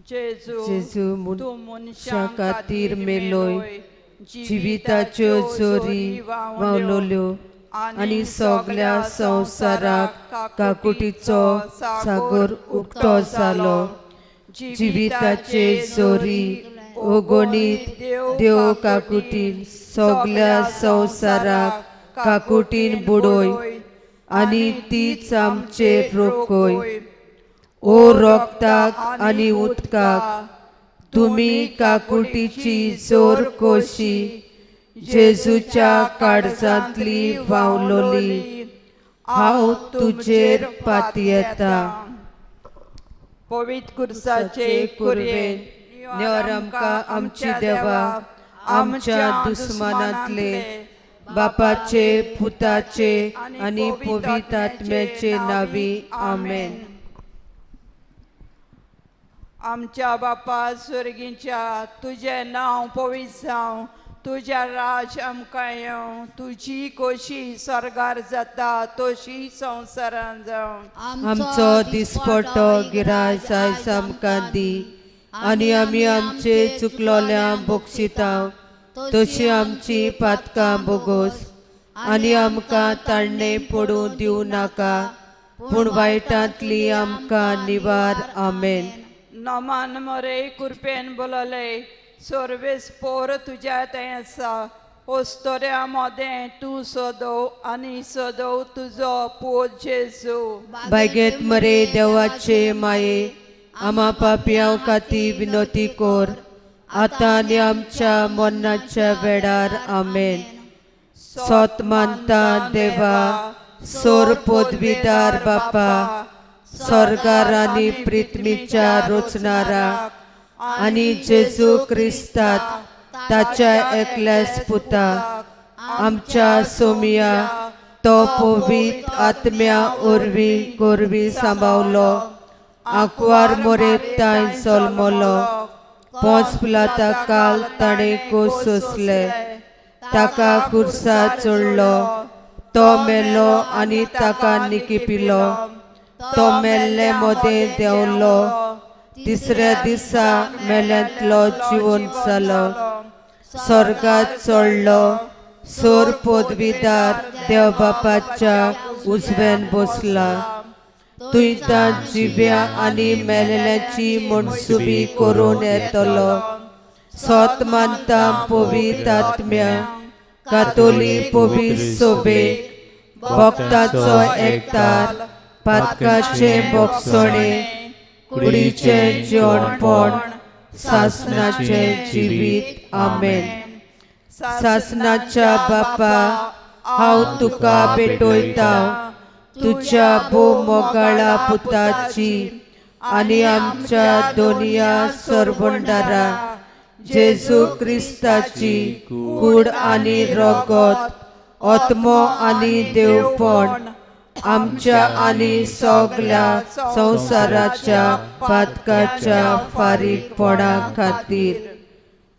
जेजू, जेजू तूं मनशां खातीर मेलोय, जिविताच्यो जोरी व्हांवलोल्यो आनी सगल्या संवसाराक काकुटीचो सागर उक्तो जालो. जिविताचे जोरी ओगणीत देव काकुटीन सगल्या संवसाराक काकुटीन बुडोय आनी तीच आमचेर रोखय. ओ रोगताक आनी उदकाक तुमी काकुटीची जोर कोशी जेजूच्या काळजांतली व्हांवलोली, हांव तुजेर पातयेता. पवित्र कुर्साचे कुर्वेन निवर आमकां आमची देवा आमच्या दुस्मानांतले बापाचे पुताचे आनी पवित्र आत्म्याचे नांवी, आमेन. आमच्या बापा स्वर्गीच्या, तुजें नांव पवित्र जावं, तुजें राज आमकां येवं, तुजी कोशी स्वर्गार जाता तशी संवसारान जावं. आमचो दिसपट्टो गिरायस आयज आमकां दी आनी आमी आमचे चुकलोल्या बक्षिता तशी आमची पातकां बोगोस आनी आमकां ताणें पडूं दिवं नाका, पूण वायटांतली आमकां निवार, आमेन. नमान मरे, कुरपेन बोलले, सर्वेस पोर तुज्या थंय आसा, ओस्तोऱ्या मोदें तूं सदो आनी सदो तुजो पूत जेजू. बायगेत मरे देवाचे माये, आमा पापयांव खातीर विनोती कोर, आतां आनी आमच्या मरणाच्या वेळार, आमेन. सोत मानता देवा, सोर पदवीदार बापा, स्वर्गार आनी पृथ्वीच्या रचणारा आनी जेजू क्रिस्तात ताच्या एकल्याच पुता आमच्या सोमिया, तो पवित्र आत्म्या वरवीं गोरवी सांबावलो, आंकवार मोरेत तांय जल्मलो, पोंच पिलाता काल ताणें कोस सोंसले, ताका कुर्सा चडलो, तो मेलो आनी ताका निकिपिलो, तो मेल्ले मदें देंवलो, तिसऱ्या दिसा मेल्यांतलो जिवन जालो, स्वर्गात चडलो, सोर पदवीदार देव बापाच्या उजव्यान बसला, थंय तां जिव्या आनी मेलेल्याची मनसुबी करून येतलो. सोत मानता पवित्र आत्म्या कातोली पवित्र सोबेक, भक्ताचो एकतार, पातकाचे बोगसणे, कुडीचे जेवणपण, सासनाचे जिवीत, आमेन. सासनाच्या बापा, हांव तुका भेटयता तुज्या भोव मोगाळा पुताची आनी आमच्या दोनया सरबंडारा जेजू क्रिस्ताची कूड आनी रगत, आत्मो आनी देवपण आमच्या आनी सगल्या संवसाराच्या पातकाच्या फारीकपणा खातीर,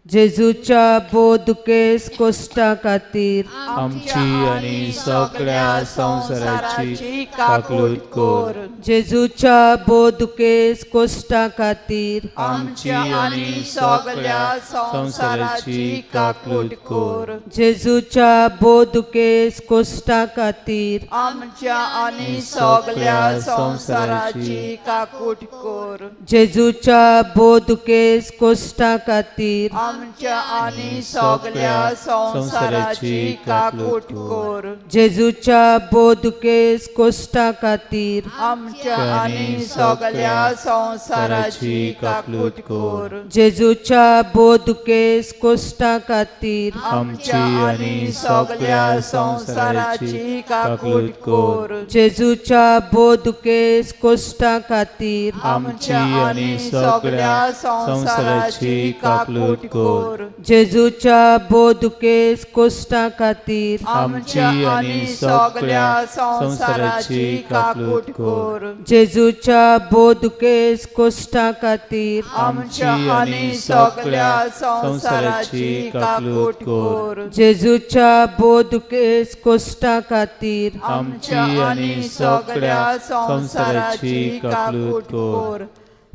जेजूच्या भोव दुखेस कोश्टा खातीर, आमची आनी सगळ्या संवसाराची काकलूत कर. जेजूच्या भोव दुखेस कोश्टा खातीर, आमची आनी सगळ्या संवसाराची काकलूत कर. जेजूच्या भोव दुखेस कोश्टा खातीर, आमच्या आनी सगल्या संवसाराची काकूट कर. जेजूच्या भोव दुखेस कोश्टा खातीर, आमच्या आनी सगल्या संवसाराची काकूट कर. जेजूच्या भोव दुखेस कोश्टा खातीर, आमच्या आनी सगल्या संवसाराची काकूट कर. जेजूच्या भोव दुखेस कोश्टा खातीर, आमची आनी सगळ्या संवसाराची काकलूत कर. जेजूच्या भोव दुखेस कोश्टा खातीर, आमची आनी सगळ्या संवसाराची काकलूत कर. जेजूच्या भोव दुखेस कोश्टा खातीर, आमची आनी सगळ्या संवसाराची काकलूत कर. जेजूच्या भोव दुखेस कोश्टा खातीर, आमची आनी सगळ्या संवसाराची काकलूत कर. जेजूच्या भोव दुखेस कोश्टा खातीर, आमची आनी सगळ्या संवसाराची काकलूत कर.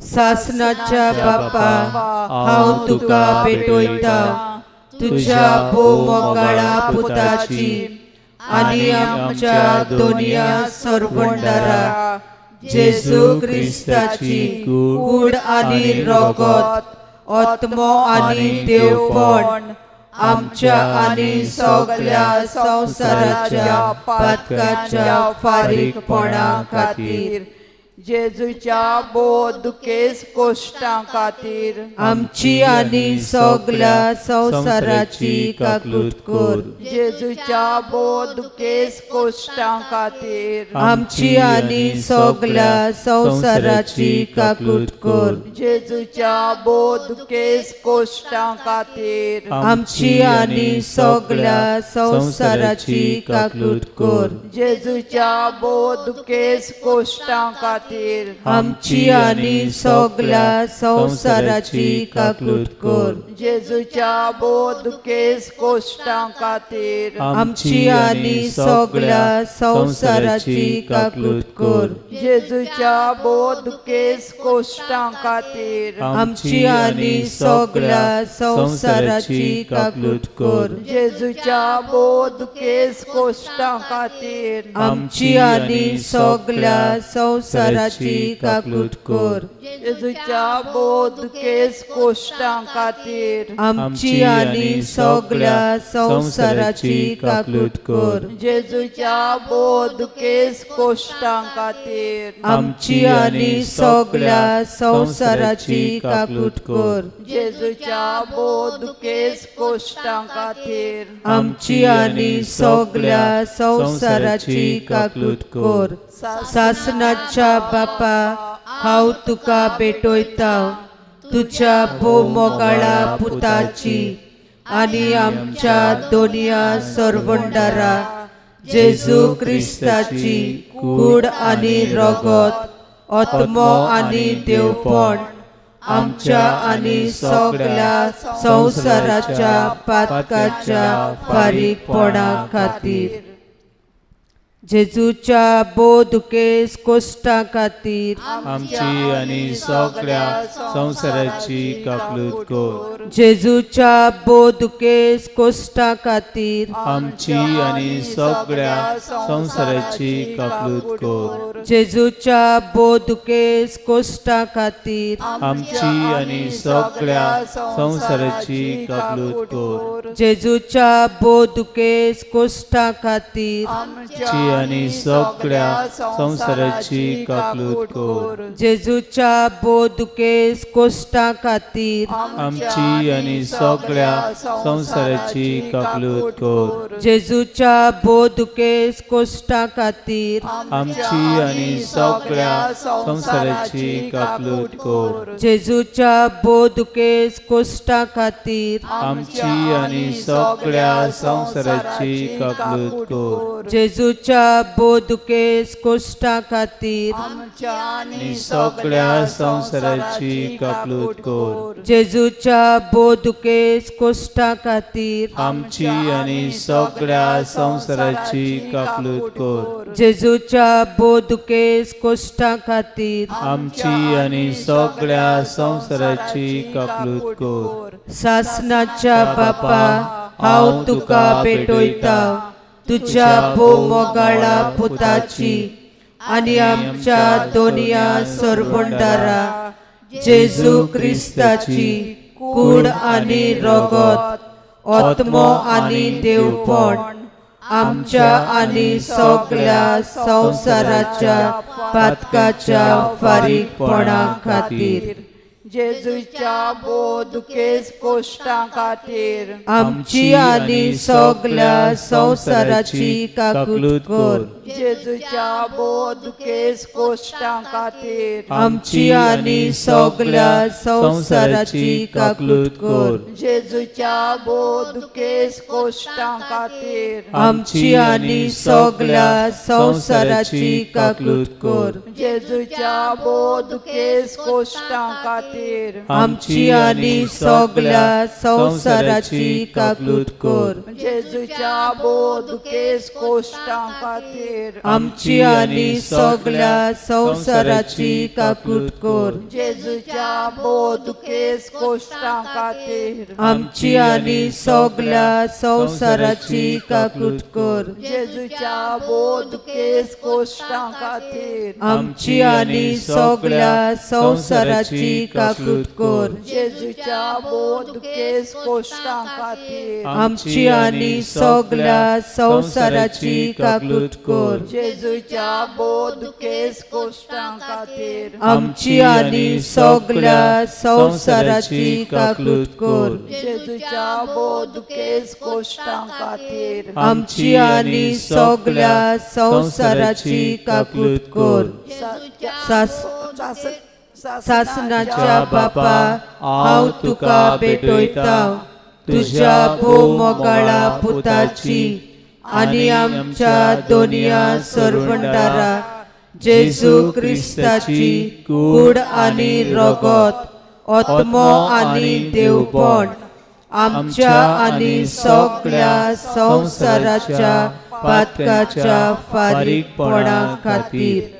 सासनाच्या बापा, हांव तुका भेटयता तुज्या भोव मोगाळा पुताची आनी आमच्या दोनया सरवंडारा जेजू क्रिस्ताची कूड आनी रगत, आत्मो आनी देवपण आमच्या आनी सगल्या संवसाराच्या पातकाच्या फारीकपणा खातीर जेजूच्या भोव दुखेस कोश्टां खातीर आमची आनी सगल्या संवसाराची काकूट कर. जेजूच्या भोव दुखेस कोश्टां खातीर आमची आनी सगल्या संवसाराची काकूट कर. जेजूच्या भोव दुखेस कोश्टां खातीर आमची आनी सगल्या संवसाराची काकूट कर. जेजूच्या भोव दुखेस कोश्टां खातीर आमची आनी सगल्या संवसाराची काकूट कर. जेजूच्या भोव दुखेस कोश्टां खातीर आमची आनी सगल्या संवसाराची काकूट कर. जेजूच्या भोव दुखेस कोश्टां खातीर आमची आनी सगल्या संवसाराची काकूट कर. जेजूच्या भोव दुखेस कोश्टां खातीर आमची आनी सगल्या संवसाराची काकूट कर. जेजूच्या भोव दुखेस कोश्टां खातीर आमची आनी सगल्या संवसाराची काकूट कर. जेजूच्या भोव दुखेस कोश्टां खातीर आमची आनी सगल्या संवसाराची काकूट कर. जेजूच्या भोव दुखेस कोश्टां खातीर आमची आनी सगल्या संवसाराची काकूट कर. सासनाच्या बापा, हांव तुका भेटयता तुज्या भोव मोगाळा पुताची आनी आमच्या दोनया सरवंडारा जेजू क्रिस्ताची कूड आनी रगत, आत्मो आनी देवपण आमच्या आनी सगल्या संवसाराच्या पातकाच्या फारीकपणा खातीर जेजूच्या भोव दुखेस कोश्टां खातीर आमची आनी सगळ्या संवसाराची काकूट कर. जेजूच्या भोव दुखेस कोश्टां खातीर आमची आनी सगळ्या संवसाराची काकूट कर. जेजूच्या भोव दुखेस कोश्टां खातीर आमची आनी सगळ्या संवसाराची काकूट कर. जेजूच्या भोव दुखेस कोश्टां खातीर आमची आनी सगळ्या संवसाराची काकूट कर. जेजूच्या भोव दुखेस कोश्टां खातीर आमची आनी सगळ्या संवसाराची काकूट कर. जेजूच्या भोव दुखेस कोश्टां खातीर आमची आनी सगळ्या संवसाराची काकूट कर. जेजूच्या भोव दुखेस कोश्टां खातीर आमची आनी सगळ्या संवसाराची काकूट कर. जेजूच्या भोव दुखेस कोश्टां खातीर आमच्या आनी सगळ्या संवसाराची काकूट कर. जेजूच्या भोव दुखेस कोश्टां खातीर आमची आनी सगळ्या संवसाराची काकूट कर. जेजूच्या भोव दुखेस कोश्टां खातीर आमची आनी सगळ्या संवसाराची काकूट कर. सासनाच्या बापा, हांव तुका भेटयता तुज्या भोव मोगाळा पुताची आनी आमच्या दोनया सरवंडारा जेजू क्रिस्ताची कूड आनी रगत, आत्मो आनी देवपण आमच्या आनी सगल्या संवसाराच्या पातकाच्या फारीकपणा खातीर जेजूच्या भोव दुखेस कोश्टां खातीर आमची आनी सगल्या संवसाराची काकूट कर. जेजूच्या भोव दुखेस कोश्टां खातीर आमची आनी सगल्या संवसाराची काकूट कर. जेजूच्या भोव दुखेस कोश्टां खातीर आमची आनी सगल्या संवसाराची काकूट कर. जेजूच्या भोव दुखेस कोश्टां खातीर खातीर आमची आनी सगळ्या संवसाराची काकूत कर। जेजूच्या भोव दुखेस्त कोश्टां खातीर आमची आनी सगळ्या संवसाराची काकूत कर। जेजूच्या भोव दुखेस्त कोश्टां खातीर आमची आनी सगळ्या संवसाराची काकूत कर। जेजूच्या भोव दुखेस्त कोश्टां खातीर आमची आनी सगळ्या संवसाराची काकूत कर। जेजूच्या भोव दुखेस्त कोश्टां खातीर आमची आनी सगळ्या संवसाराची काकूत कर। जेजूच्या भोव दुखेस्त कोश्टां खातीर आमची आनी सगळ्या संवसाराची काकूत कर। जेजूच्या भोव दुखेस्त कोश्टां खातीर आमची आनी सगळ्या संवसाराची काकूत कर। सासनाच्या बापा, हांव तुका भेटयता तुज्या भोव मोगाळा पुताची आनी आमच्या दोनया सरवंडारा जेजू क्रिस्ताची कूड आनी रगत, आत्मो आनी देवपण आमच्या आनी सगळ्या संवसाराच्या पातकाच्या फारीकपणा खातीर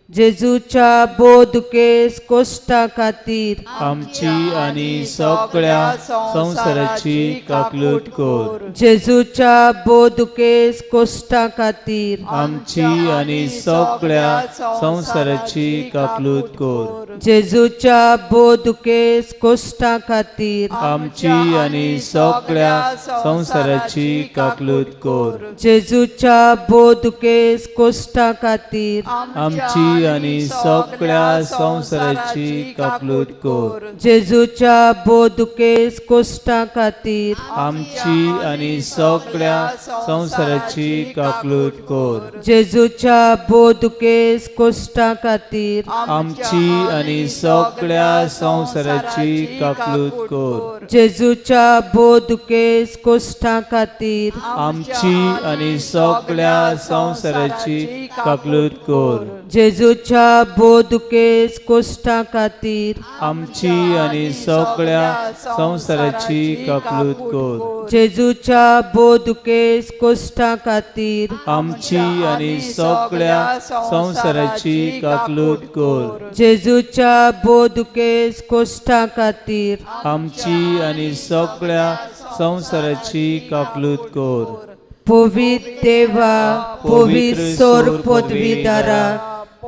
जेजूच्या भोव दुखेस्त कोश्टा खातीर आमची आनी सगळ्या संवसाराची काकूत कर। जेजूच्या भोव दुखेस्त कोश्टा खातीर आमची आनी सगळ्या संवसाराची काकूत कर। जेजूच्या भोव दुखेस्त कोश्टा खातीर आमची आनी सगळ्या संवसाराची काकूत कर। जेजूच्या भोव दुखेस्त कोश्टा खातीर आमची आनी सगळ्या संवसाराची काकूत कर। जेजूच्या भोव दुखेस्त कोश्टा खातीर आमची आनी सगळ्या संवसाराची काकूत कर। जेजूच्या भोव दुखेस्त कोश्टा खातीर आमची आनी सगळ्या संवसाराची काकूत कर। जेजूच्या भोव दुखेस्त कोश्टा खातीर आमची आनी सगळ्या संवसाराची काकूत कर। जेजूच्या भोव दुखेस्त कोश्टा खातीर आमची आनी सगळ्या संवसाराची काकूत कर। जेजूच्या भोव दुखेस्त कोश्टा खातीर आमची आनी सगळ्या संवसाराची काकूत कर। जेजूच्या भोव दुखेस्त कोश्टा खातीर आमची आनी सगळ्या संवसाराची काकूत कर। पवित्र देवा, पवित्र सोर पदवीदारा,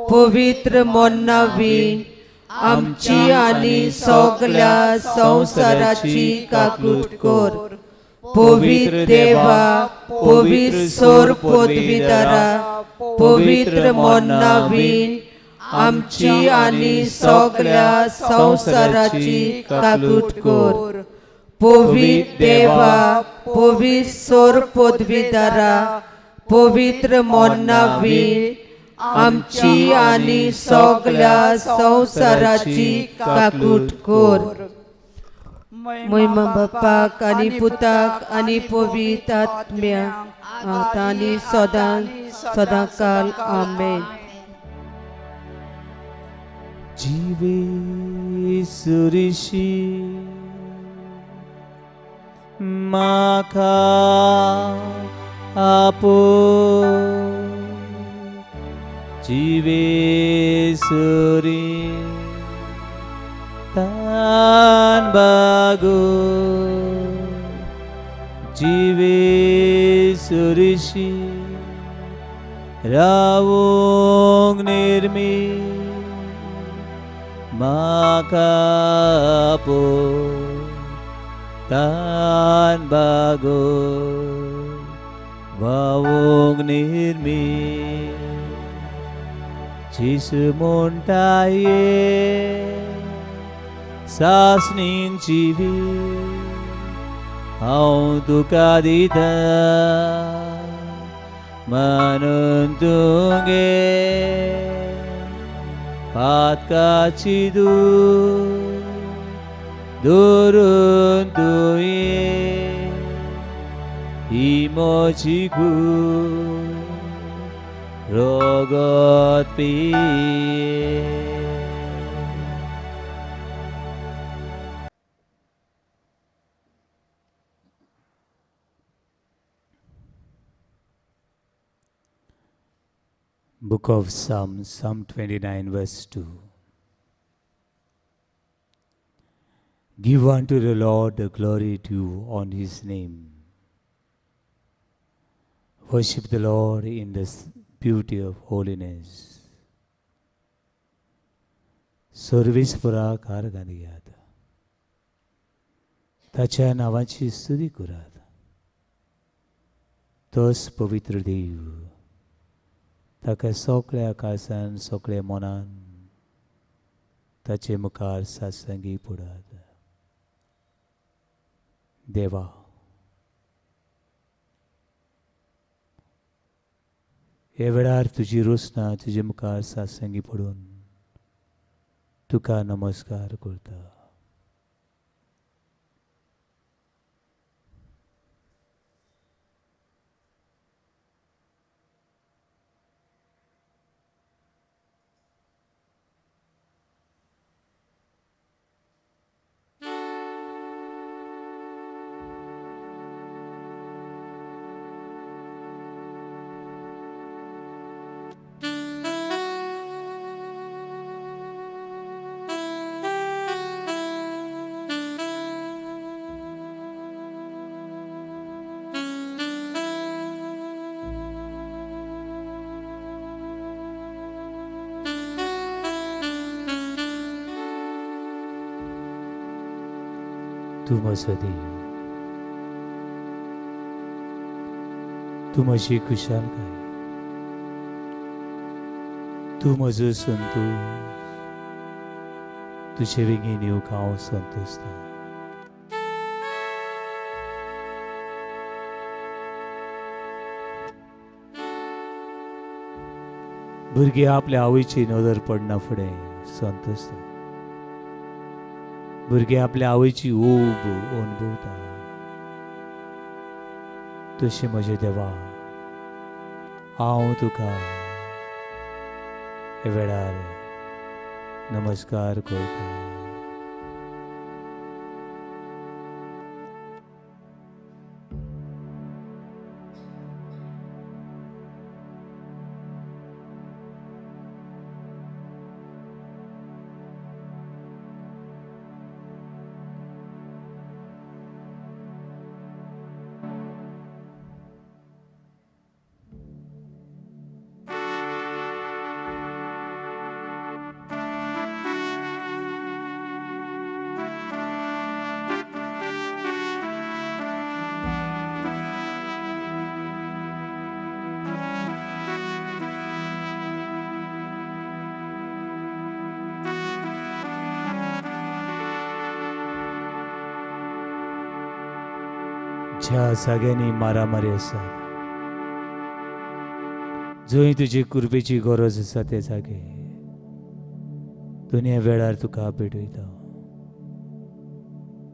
पवित्र मोन्नावी आमची आनी सगळ्या संवसाराची काकूत कर। पवित्र देवा, पवित्र सोर पदवीदारा, पवित्र मोन्नावी आमची आनी सगळ्या संवसाराची काकूत कर। पवित्र देवा, पवित्र सोर पदवीदारा, पवित्र मोन्नावी आमची आनी सगळ्या संवसाराची काकूत कर। महिमा बापाक आनी पुताक आनी पवित्र आत्म्याक, आतां आनी सदां सदांकाल आमेन। जिवे सुरिशी म्हाका आपो, जिवे सुरी तान बागो, जिवे सुरिशी रावोंग निर्मी म्हाका आपो तान बागो, वावोंग निर्मी। जेजू म्हणटा ये सासणीक जिवी हांव तुका दिता, म्हणून तुगे पातकाची दूर धरून तुवें ही म्हजी कूड रगत पिये। Book of Psalm, Psalm 29 verse 2. Give unto the Lord the glory due on his name. Worship the Lord in the beauty of holiness. सर्वेस्पराक आर्गां दियात, ताच्या नांवाची स्तुती करात. तोच पवित्र देव, ताका सगळ्या आकाशान सगळ्या मनान ताचे मुखार सासंगी पडात. देवा, ह्या वेळार तुजी रोसना तुजे मुखार सासंगी पडून तुका नमस्कार करता. तूं म्हजो देव, तूं म्हजी खुशालकाय, तूं म्हजो संतोश, तुजे वेगीन येवंक हांव संतोशता. भुरगीं आपल्या आवयची नदर पडना फुडें संतोशता. भुरगें आपल्या आवयची ऊब अनुभवता. तशें म्हजें देवा, हांव तुका ह्या वेळार नमस्कार करता. ज्या जाग्यांनी मारामारी आसात, जंय तुजी कृपेची गरज आसा ते जागे दुनिया वेळार तुका भेटयता.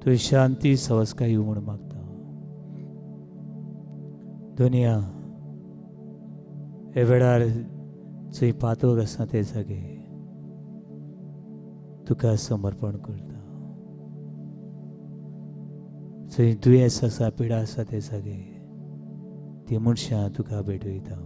तुवें शांती सवसकाय म्हूण मागता. दुनिया हे वेळार जंय पातक आसा ते जागे तुका समर्पण करता. जंय दुयेंस आसा, पिडा आसा ते जागे ती मनशां तुका भेटयता.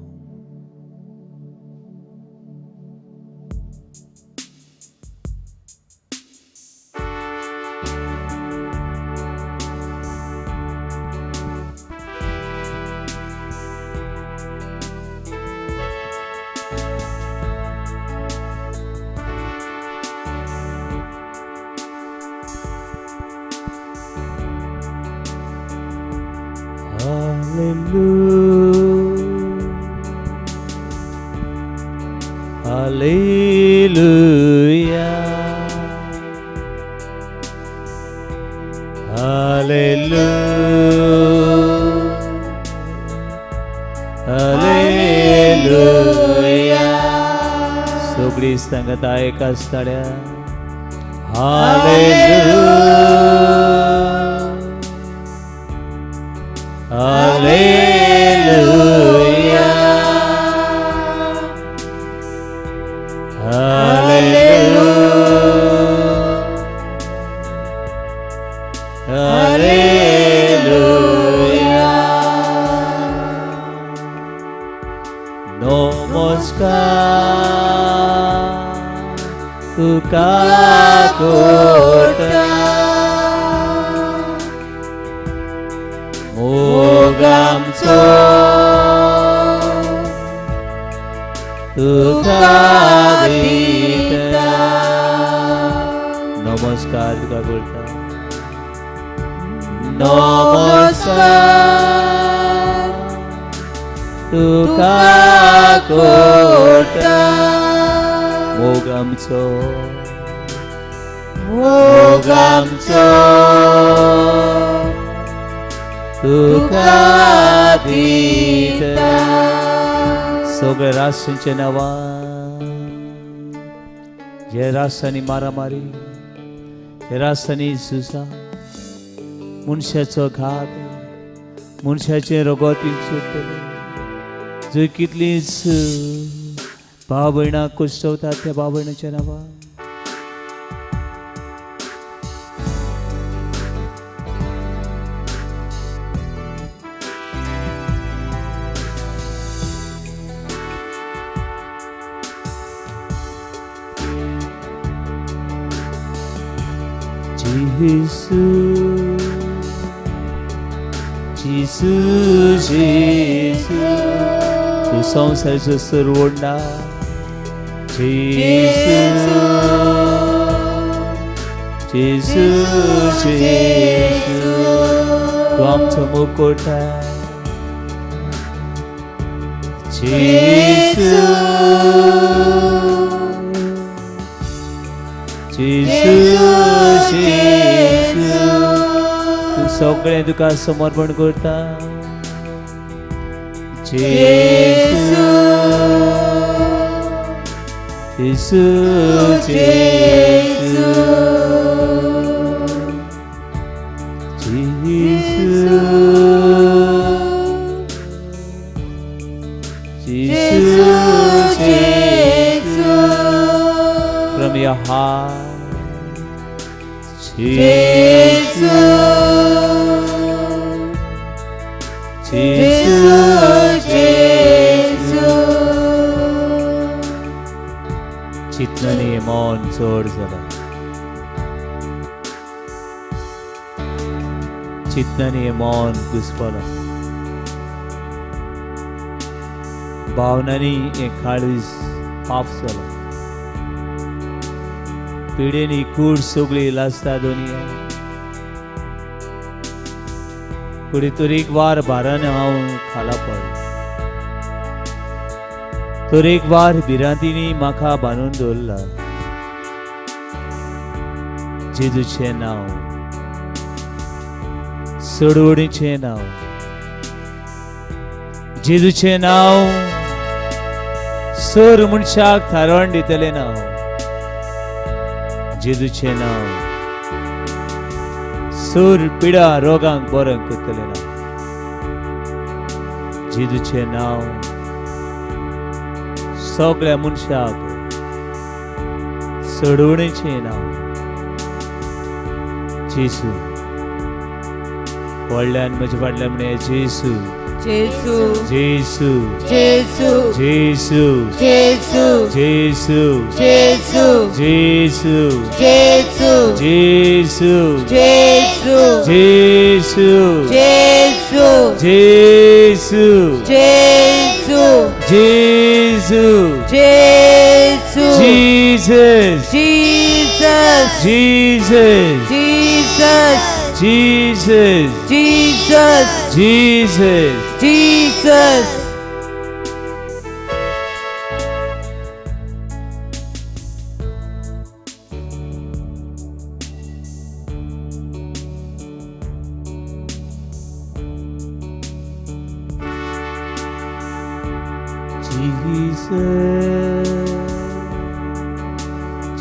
Hallelujah, hallelujah, hallelujah. सगळी सांगता एका स्थाड्या हालेलुया, हालेलुया, हालेलुया, हालेलुया. नमस्कार. तुका कोटा मोग आमचो तुका दिता. नमस्कार तुका करता. नमस्कार तुका कोटा मोग आमचो मोग आमचो तुका दिता. सगळ्या राष्ट्रांच्या नांवान जे राष्ट्रांनी मारामारी जे राष्ट्रांनी झुजां मनशाचो घात मनशाचें रगत सोदतले जंय कितलींच भाव भयणां कुश्टवतात त्या भाव भयणाच्या नांवान. जेसू जेसू जेसू तूं संवसाराचो सरवडना जेसू जेसू जेसू तूं आमचो मुकोटा जेसू जेसू जेसू तूं सगळें तुका समर्पण करता. जेसू जेसू जेसू जेसू जेसू जेसू from your heart. जेसू जेसू जेसू चिंतनांनी मन चड जाला चिंतनांनी मन घुसपलां भावनांनी हें काळीज पाप जालां पिडेनी कूड सगळी लासता दोनया कुडी तरेकवार भारान हांव खाला पड तरेकवार भिरांतींनी म्हाका बांदून दवरला. जेजूचें नांव सोडवणीचें नांव जेजूचें नांव सर मनशाक थारावण दितलें नांव जेजूचें नांव सर पिडा रोगांक बरें करतलें नांव जेजूचें नांव सगळ्या मनशाक सोडवणीचें नांव जेजू. व्हडल्यान म्हज्या फाटल्यान म्हणया जेजू जेसू जेसू जेसू जेसू जेसू जेसू जेसू जेसू जेसू जेसू जेसू जेसू जेसू जेसू जेसू जेसू जेसू Jesus Jesus Jesus Jesus Jesus Jesus Jesus Jesus. Jesus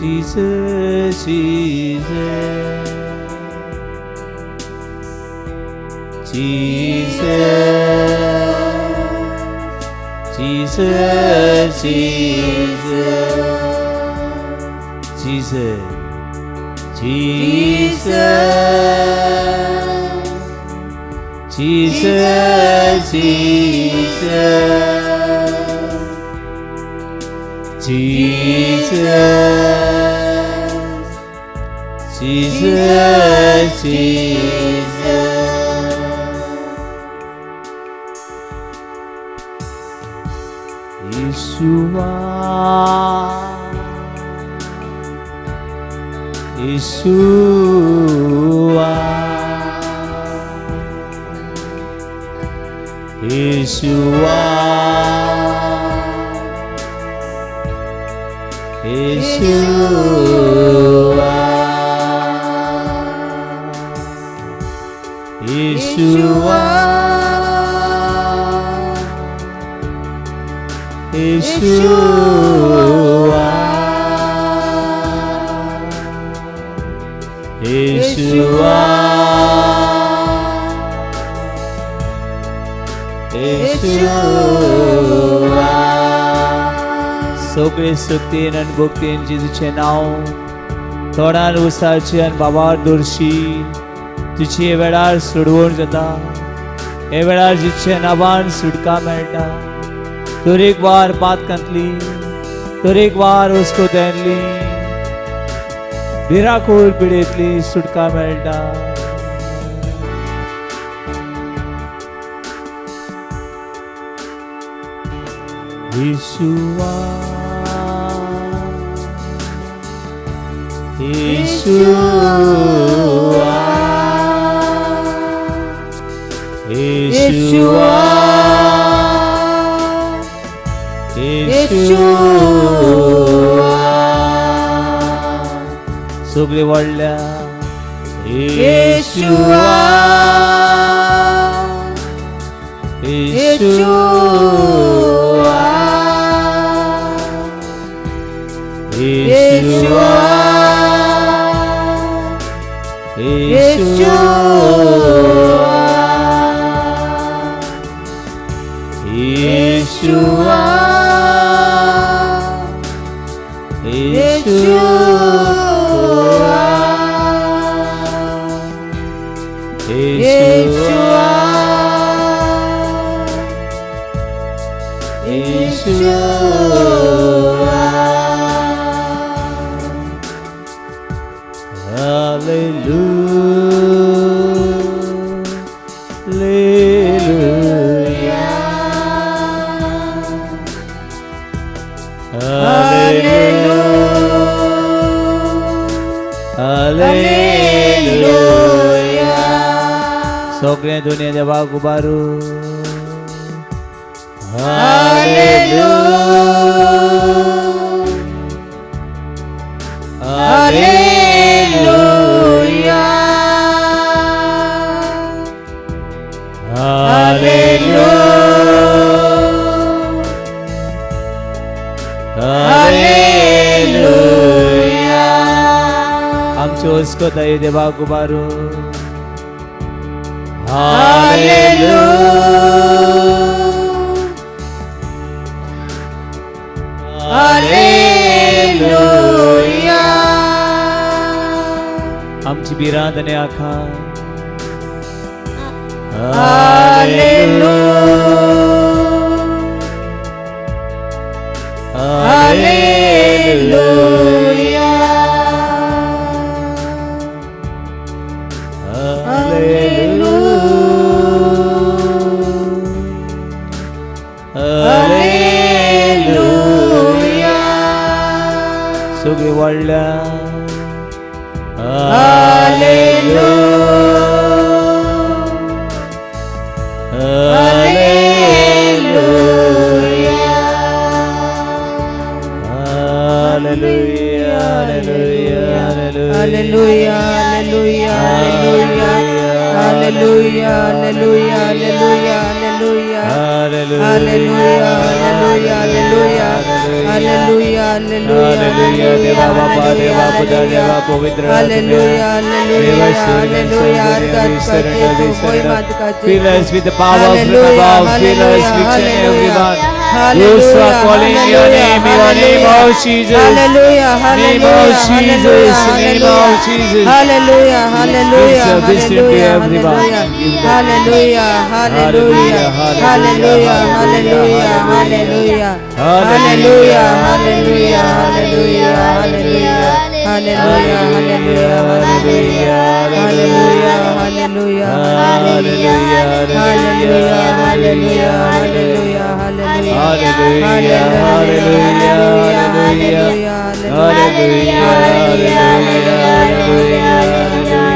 Jesus Jesus Jesus Jesus Jesus Jesus Jesus Jesus Jesus, Jesus. Yeshua, Yeshua, Yeshua, Yeshua, Yeshua, Yeshua, Yeshua, Yeshua. सगळे शक्तीन आनी भक्तीन जेजूचें नांव तोंडान उसाची आनी बाबार दवरशी तुजी हे वेळार सोडवण जाता. हे वेळार जेजूच्या नांवान सुटका मेळटा. तरेकवार पातकांतली, तरेकवार वस्कुत्यांतली, भिराकूळ पिडेंतली सुटका मेळटा. Yeshua, Yeshua, Yeshua, Yeshua. सगळे व्हडल्या Yeshua, Yeshua, Yeshua, Yeshua, Yeshua, Yeshua, Yeshua, Yeshua. Hallelujah. Hallelujah. सगळें दुनिया देवाक उबारू. Hallelujah. Hallelujah. आमच्यो अस्कताय देवाक उबारू. Hallelujah. आमची भिरांत आनी आखां. Hallelujah. Hallelujah. सगळे व्हडल्या. Hallelujah. Hallelujah. Hallelujah, hallelujah, hallelujah, hallelujah, hallelujah, hallelujah. Hallelujah. Hallelujah, hallelujah, hallelujah, hallelujah, Hallelujah. देवा बापा, देवा पुता, देवा पवित्र Hallelujah, देवा hallelujah, hallelujah. Fill us with the power from above. Fill us with everyone. Those who are calling your name, your name, oh Jesus. Hallelujah, Name of Jesus, name of Jesus. Hallelujah, hallelujah, Give salvation to hallelujah, everyone. hallelujah, Give them. hallelujah, hallelujah, Hallelujah, hallelujah, hallelujah, hallelujah, hallelujah, hallelujah, hallelujah, hallelujah, Hallelujah, hallelujah, hallelujah, hallelujah, hallelujah, hallelujah, hallelujah, hallelujah, hallelujah, hallelujah, hallelujah, hallelujah, hallelujah, hallelujah, hallelujah.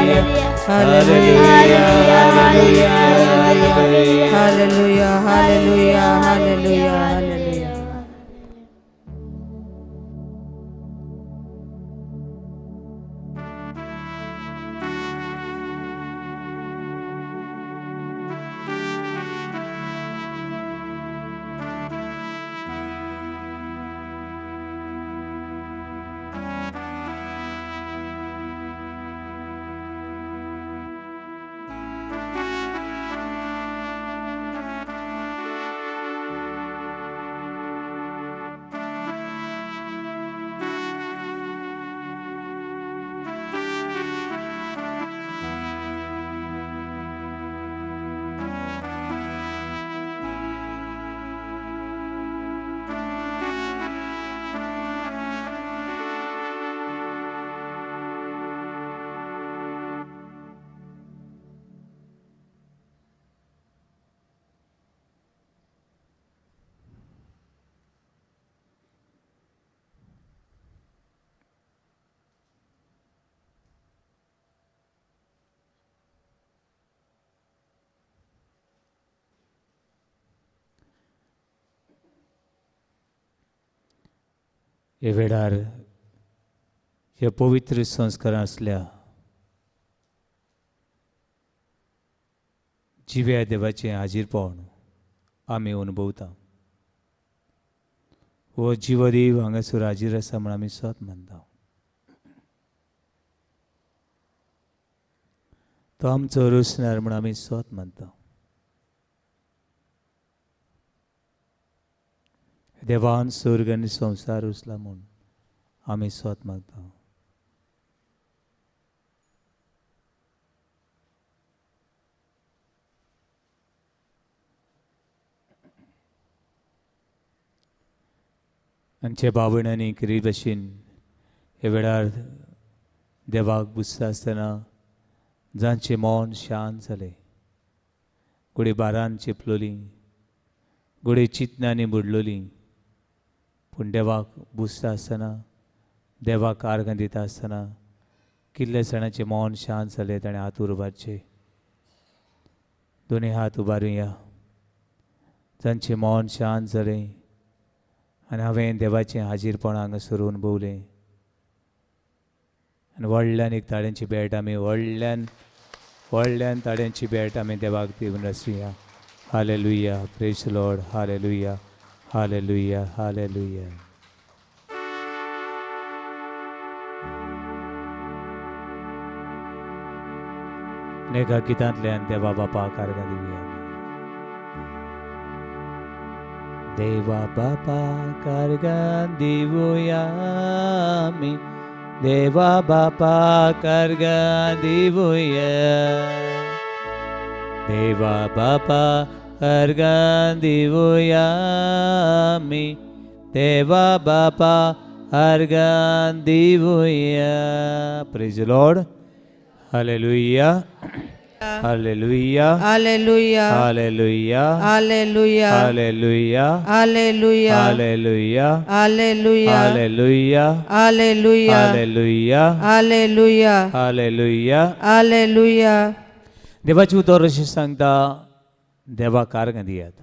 Hallelujah, hallelujah, hallelujah, hallelujah. हे वेळार ह्या पवित्र संस्कारां आसल्या जिव्या देवाचें हाजीरपण आमी अनुभवता. हो जिवदेव हांगासर हाजीर आसा म्हूण आमी सत मानता. तो आमचो रचणार म्हूण आमी सत मानता. देवान स्वर्ग आनी संवसार रचला म्हूण आमी सत मागता. आमचे भावणांनी केल्ले भशेन हे वेळार देवाक बुजता आसतना जांचें मन शांत जालें, घोडे बारान चेपलोली, घोडे चिंतनांनी बुडलोली, पूण देवाक बुजता आसतना, देवाक आर्गां दिता आसतना कितल्या जाणांचें मन शांत जालें ताणें हात उबारचे. दोनूय हात उबारुया. जांचें मन शांत जालें आनी हांवें देवाचें हाजीरपण हांगासर अनुभवलें आनी व्हडल्यान एक ताळ्यांची भेट आमी व्हडल्यान व्हडल्यान ताळ्यांची भेट आमी देवाक दिवन आसुया. Hallelujah, praise Lord, hallelujah, hallelujah, hallelujah. एका गितांतल्यान देवा बापाक आर्गां दिवया. देवा बापाक आर्गां दिवया आमी, देवा बापाक आर्गां दिवया, देवा बापाक आर्गां दिवया आमी, देवा बापाक आर्गां दिवया. Praise Lord, hallelujah, hallelujah, hallelujah, hallelujah, hallelujah, hallelujah, hallelujah, hallelujah, hallelujah, hallelujah, hallelujah, hallelujah, hallelujah, hallelujah, hallelujah. देवाची उतर अशें सांगता, देवाक आर्गां दियात.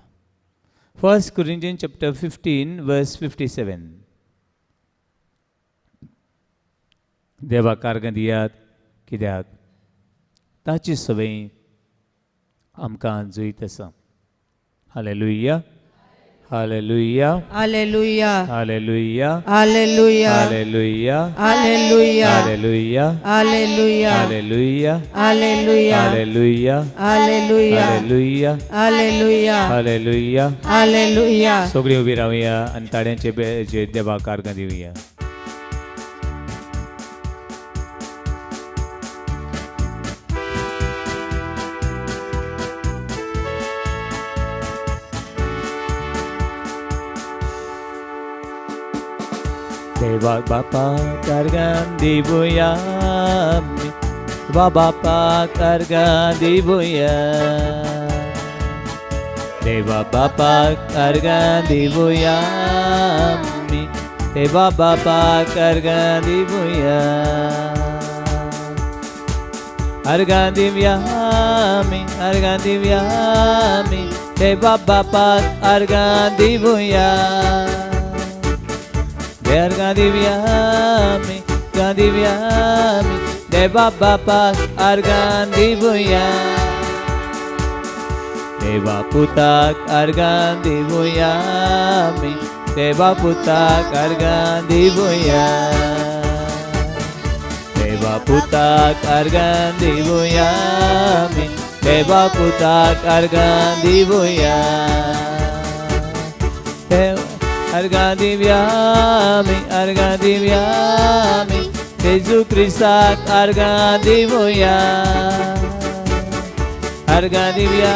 1 Corinthians chapter 15 verse 57. देवाक आर्गां दियात कित्याक ताची सवय आमकां जुयत आसा. Hallelujah, hallelujah, hallelujah, hallelujah, hallelujah, hallelujah, hallelujah, hallelujah, hallelujah, hallelujah, hallelujah, hallelujah, hallelujah, hallelujah, hallelujah, hallelujah. Hallelujah. सगळीं उबी रावया आनी ताळ्यांचे जे देवाक आर्गां दिवया. देवा बापाक अर्गां दिवया आमी, देवा बापाक अर्गां दिवया, देवा बापाक अर्गां दिवया आमी, देवा बापाक अर्गां दिवया, अर्गां दिवया आमी, अर्गां दिवया आमी, देवा बापाक अर्गां दिवया, अर्गां दिवया आमी, अर्गां दिवया आमी, देवा बापाक अर्गां दिवया, देवा पुताक अर्गां दिवया आमी, देवा पुताक अर्गां दिवया, देवा पुताक अर्गां दिवया आमी, देवा पुताक अर्गां दिवया, अर्गां दिवया आमी, अर्गां दिवया आमी, जेजू क्रिस्ताक अर्गां दिवया, अर्गां दिवया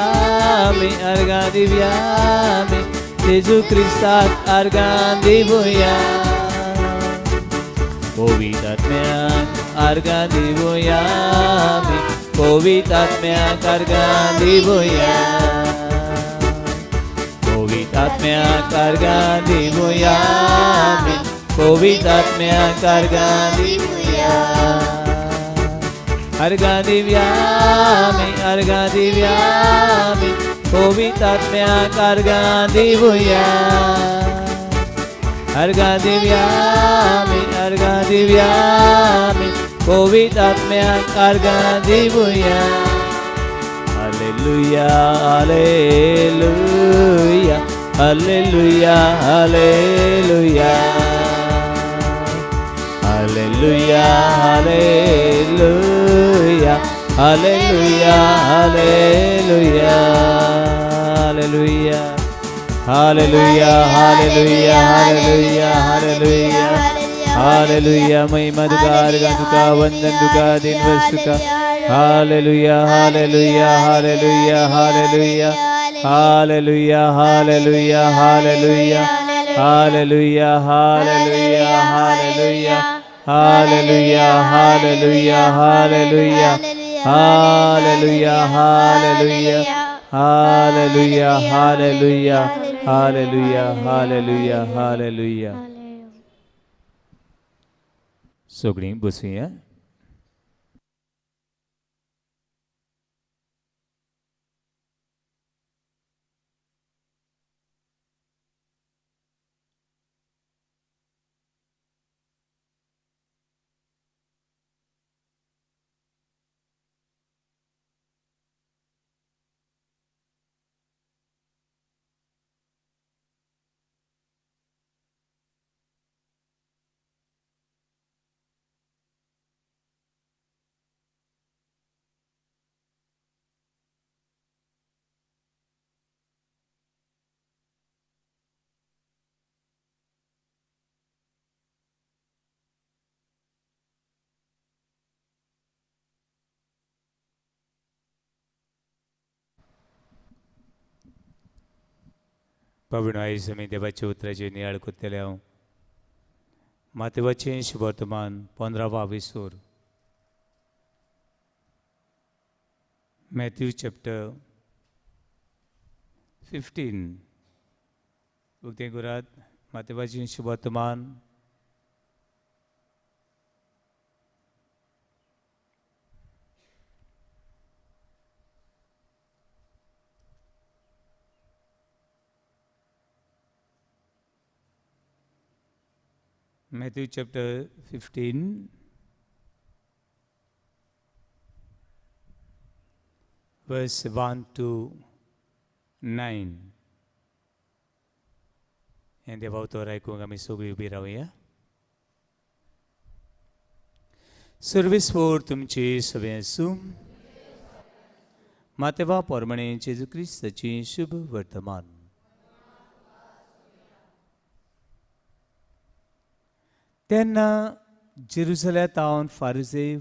आमी, अर्गां दिवया आमी, जेजू क्रिस्ताक अर्गां दिवया, पवित्र आत्म्याक अर्गां दिवया आमी, पवित्र आत्म्याक अर्गां दिवया, पवित्र आत्म्याक अर्गां दिवया आमी, पवित्र आत्म्याक अर्गां दिवया, अर्गां दिवया आमी, अर्गां दिवया आमी, पवित्र आत्म्याक अर्गां दिवया, अर्गां दिवया आमी, अर्गां दिवया आमी, पवित्र आत्म्याक अर्गां दिवया. Hallelujah, hallelujah, hallelujah, hallelujah, hallelujah, hallelujah, hallelujah, hallelujah, hallelujah, hallelujah, hallelujah, hallelujah, hallelujah, hallelujah. महिमा तुका, अर्गां तुका, वंदन तुका, दिनवस तुका. Hallelujah, hallelujah, hallelujah, hallelujah, hallelujah, hallelujah, hallelujah, hallelujah, hallelujah, hallelujah, hallelujah, hallelujah, hallelujah, hallelujah, hallelujah, hallelujah, hallelujah, hallelujah, hallelujah, hallelujah. सगळीं बसुया. बाबूनो, आयज आमी देवाच्या उतराचेर नियाळ करतले हांव. मातेवाचें शुभवर्तमान 15 विसोर, मॅथ्यू चॅप्टर 15. उक्तें करात, मातेवाचें शुभवर्तमान Matthew chapter 15, verse 1 to 9. हें देवा उतर आयकूंक आमी सगळीं उबी रावया. सर्वीस फोर तुमची सगळें आसूं. मातेवा पोरमणे जेजू क्रिस्ताची शुभ वर्तमान. तेन्ना जेरुसलेमांत फारिसेव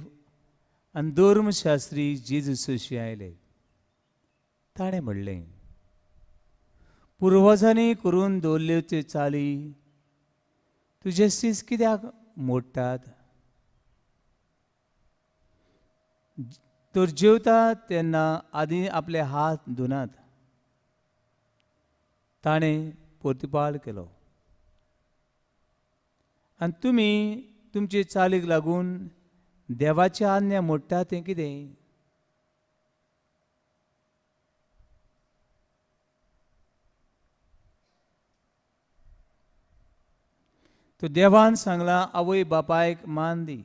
आनी धर्मशास्त्री जेजू सोशी आयले. ताणें म्हणलें, पुर्वजांनी करून दवरल्यो त्यो चाली तुजें सीस कित्याक मोडटात? तर जेवता तेन्ना आदीं आपले हात धुनात. ताणें प्रतिपाल केलो, आनी तुमी तुमचे चालीक लागून देवाची आज्ञा मोडटा तें कितें? तर देवान सांगलां, आवय बापायक मान दी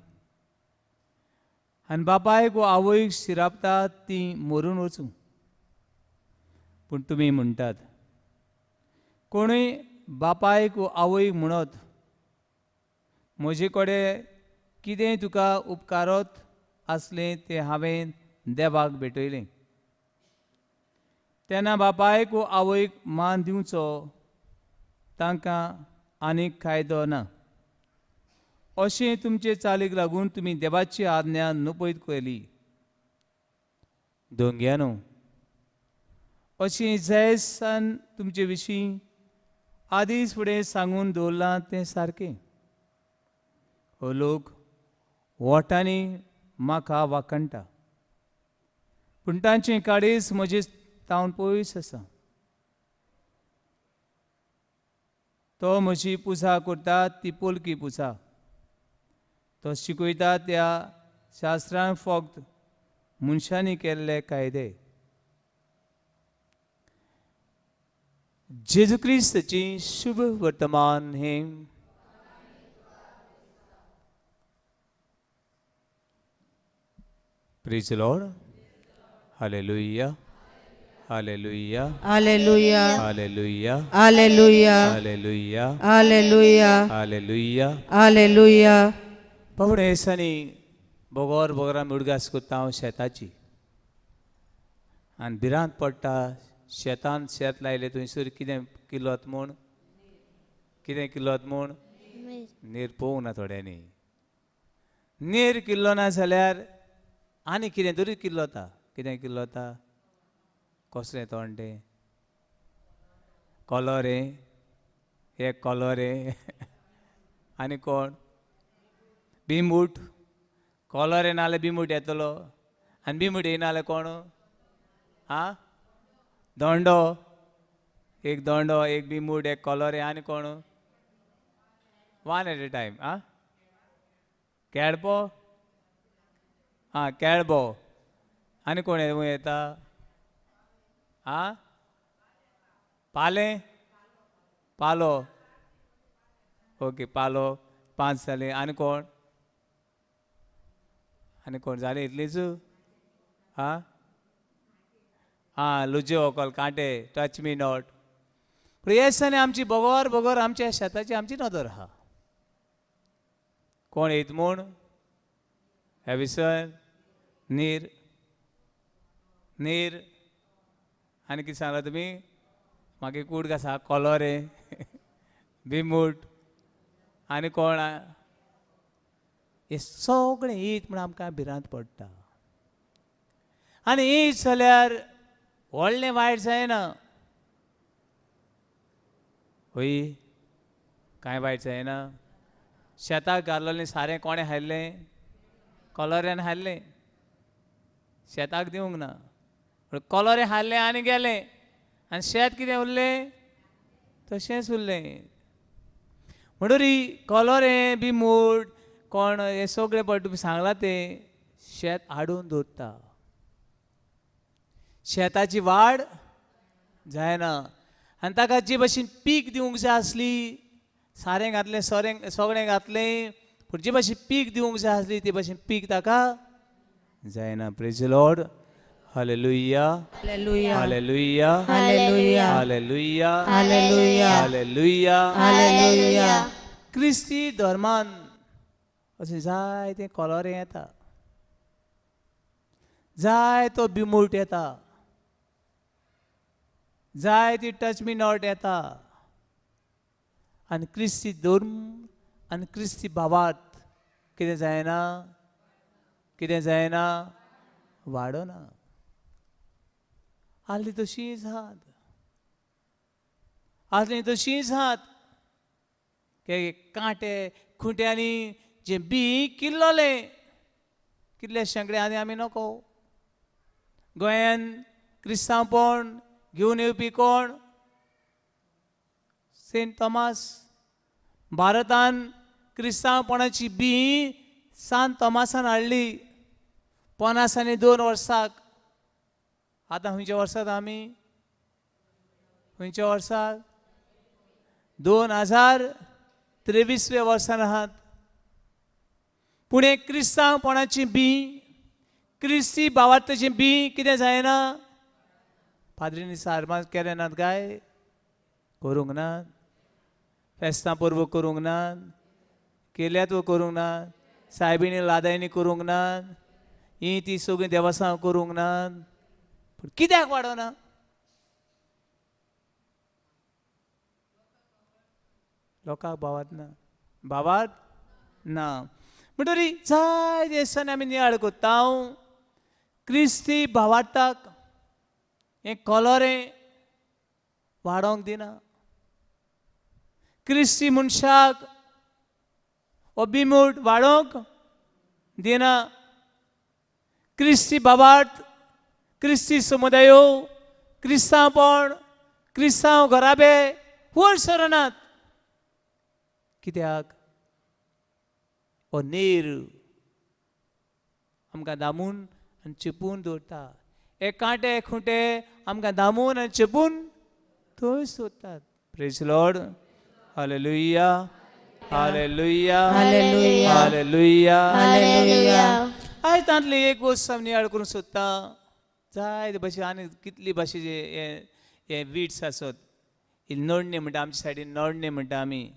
आनी बापायक वो आवयक शिरापता ती मरून वचूं. पूण तुमी म्हणटात, कोणूय बापायक वो आवयक म्हणत म्हजे कडेन कितें तुका उपकारत आसलें तें हांवें देवाक भेटयलें, तेन्ना बापायक वो आवयक मान दिवचो तांकां आनीक कायदो ना. अशें तुमचे चालीक लागून तुमी देवाची आज्ञा नपयत केली. दोंग्यानो, अशें जैसान तुमचे विशीं आदींच फुडें सांगून दवरलां तें सारकें. हो लोक वोटांनी म्हाका वाखणटा, पूण तांचें काळीज म्हजे तावन पयस आसा. तो म्हजी पुजा करता ती पोलकी पुजा, तो शिकयता त्या शास्त्रान फक्त मनशांनी केल्ले कायदे. जेजू क्रिस्ताची शुभ वर्तमान हें. Praise the Lord. Hallelujah. Hallelujah. Hallelujah. Hallelujah. Hallelujah. Hallelujah. Hallelujah. Hallelujah. Hallelujah. बाबडे दिसांनी बोगोर बोगोर आमी उडगास करता हांव शेताची, आनी भिरांत पडटा शेतान शेत लायलें थंयसर कितें किल्लत म्हूण, कितें किल्लत म्हूण नीर पोवूंक ना थोड्यांनी. नीर किल्लो ना जाल्यार आनी कितें तरी किल्लता. कितें किल्लता? कसलें तोंडें कॉलर, एक कॉलर आनी कोण बिंबूट. कॉलर येना जाल्यार बिंबूट येतलो, आनी बिंबूट येना जाल्यार कोण? आं, दोंडो. एक दोंडो, एक बिंबूट, एक कॉलर आनी कोण? One at a time. आं, केळपो. आं, केळबो. आनी कोण येता? आं, पालें, पालो. ओके, पालो. 5 जाले. आनी कोण? आनी कोण जाले इतलीच? आं आं, लुज्यो व्हंकल, कांटे, टच मी not. पूण हे दिसांनी आमची बगर बगर आमच्या शेताची आमची नदर आहा. कोण येत म्हूण हेविसन नीर नीर आनी कितें सांगलां तुमी? मागीर कूड आसा, कॉलरे, बिंबूट आनी कोण? हे सगळें येत म्हूण आमकां भिरांत पडटा. आनी येत जाल्यार व्हडलें वायट जायना, हय, कांय वायट जायना. शेताक घाल्लें सारें कोणें हाडलें? कॉलऱ्यान हाडलें, शेताक दिवंक ना. पूण कॉलरें हाडलें आनी गेलें, आनी शेत कितें उरलें? तशेंच उरलें. म्हणटरी कॉलरें बिंबूट कोण हें सगळें पळय तुमी सांगलां तें शेत हाडून दवरता. शेताची वाड जायना आनी ताका जे भशेन पीक दिवंक जाय आसली, सारें घातलें, सोरें सगळें घातलें, पूण जे भशेन पीक दिवंक जाय आसली ते भशेन पीक ताका जायना. Praise the Lord. Hallelujah. Hallelujah. Hallelujah. Hallelujah. Hallelujah. Hallelujah. Hallelujah. Hallelujah. क्रिस्ती धर्मान अशें जायतें कॉलरें येता, जाय तो बिमूट येता, जाय ती टच मी not येता. आनी क्रिस्ती धर्म आनी क्रिस्ती भावार्थ कितें जायना? कितें जायना? वाडना. आसली तशीच हात, आसली तशीच हात. के कांटे खुंट्यांनी जें बी किल्लोलें कितले शेंकडे आनी आमी नको. गोंयान क्रिस्तांवपण घेवन येवपी कोण? Saint Thomas. भारतान क्रिस्तांवपणाची बी सांत तोमासान हाडली 52 वर्साक. आतां खंयच्या वर्सात आमी? खंयच्या वर्साक? 2023 वर्सान आहात. पूण हें क्रिस्तांवपणाची बी, क्रिस्ती भावार्थाचें बी कितें जायना? पाद्रींनी सारमां केलें नात काय? करूंक नात? फेस्तां परबो करूंक नात? केल्यात वो करूंक नात? सायबिणी लादायनी करूंक नात? ही ती सगळीं देवसां करूंक नात? पूण कित्याक वाडोना? लोकांक भावात ना, भावात ना. म्हणटरी जाय दिसांनी आमी नियाळ करता क्रिस्ती भावार्थाक हें कॉलोरें वाडोवंक दिना. क्रिस्ती मनशाक हो बिमूट वाडोवंक दिना. क्रिस्ती भावार्थ, क्रिस्ती समुदायो, क्रिस्तांवपण, क्रिस्तांव घराबे वयर सरनात. कित्याक? हो नेर आमकां दामून आनी चेपून दवरता. हे कांटे खुंटे आमकां दामून आनी चेपून थंय सोदतात. Praise Lord. Hallelujah, hallelujah, hallelujah, hallelujah, hallelujah. आयज तांतली एक वस्त आमी नियाळ करूंक सोदता. जायते भाशे आनी कितली भाशेचे हे हे विड्स आसत. ही नडणी म्हणटा, आमच्या सायडीन नडणी म्हणटा आमी.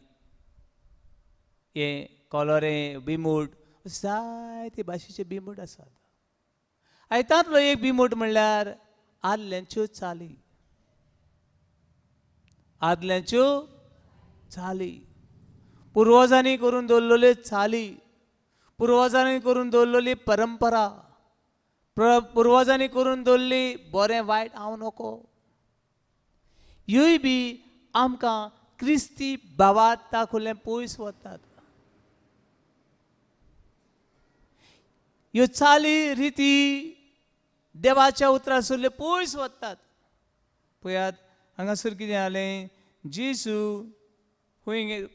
हे कॉलोरें, बिमूट, जायते भाशेचे बिमूट आसात. आयज तांतलो एक बिमूट म्हणल्यार आदल्यांच्यो चाली. आदल्यांच्यो चाली, पुर्वजांनी करून दवरलेल्यो चाली, पुर्वजांनी करून दवरलेली परंपरा, पुर्वजांनी करून दवरली बरें वायट हांव नको, ह्योय बी आमकां क्रिस्ती भावार्था खुलें पयस वतात. ह्यो चाली रिती देवाच्या उतरां सोडल्यो पयस वतात. पळयात हांगासर कितें जालें? जेजू खंय,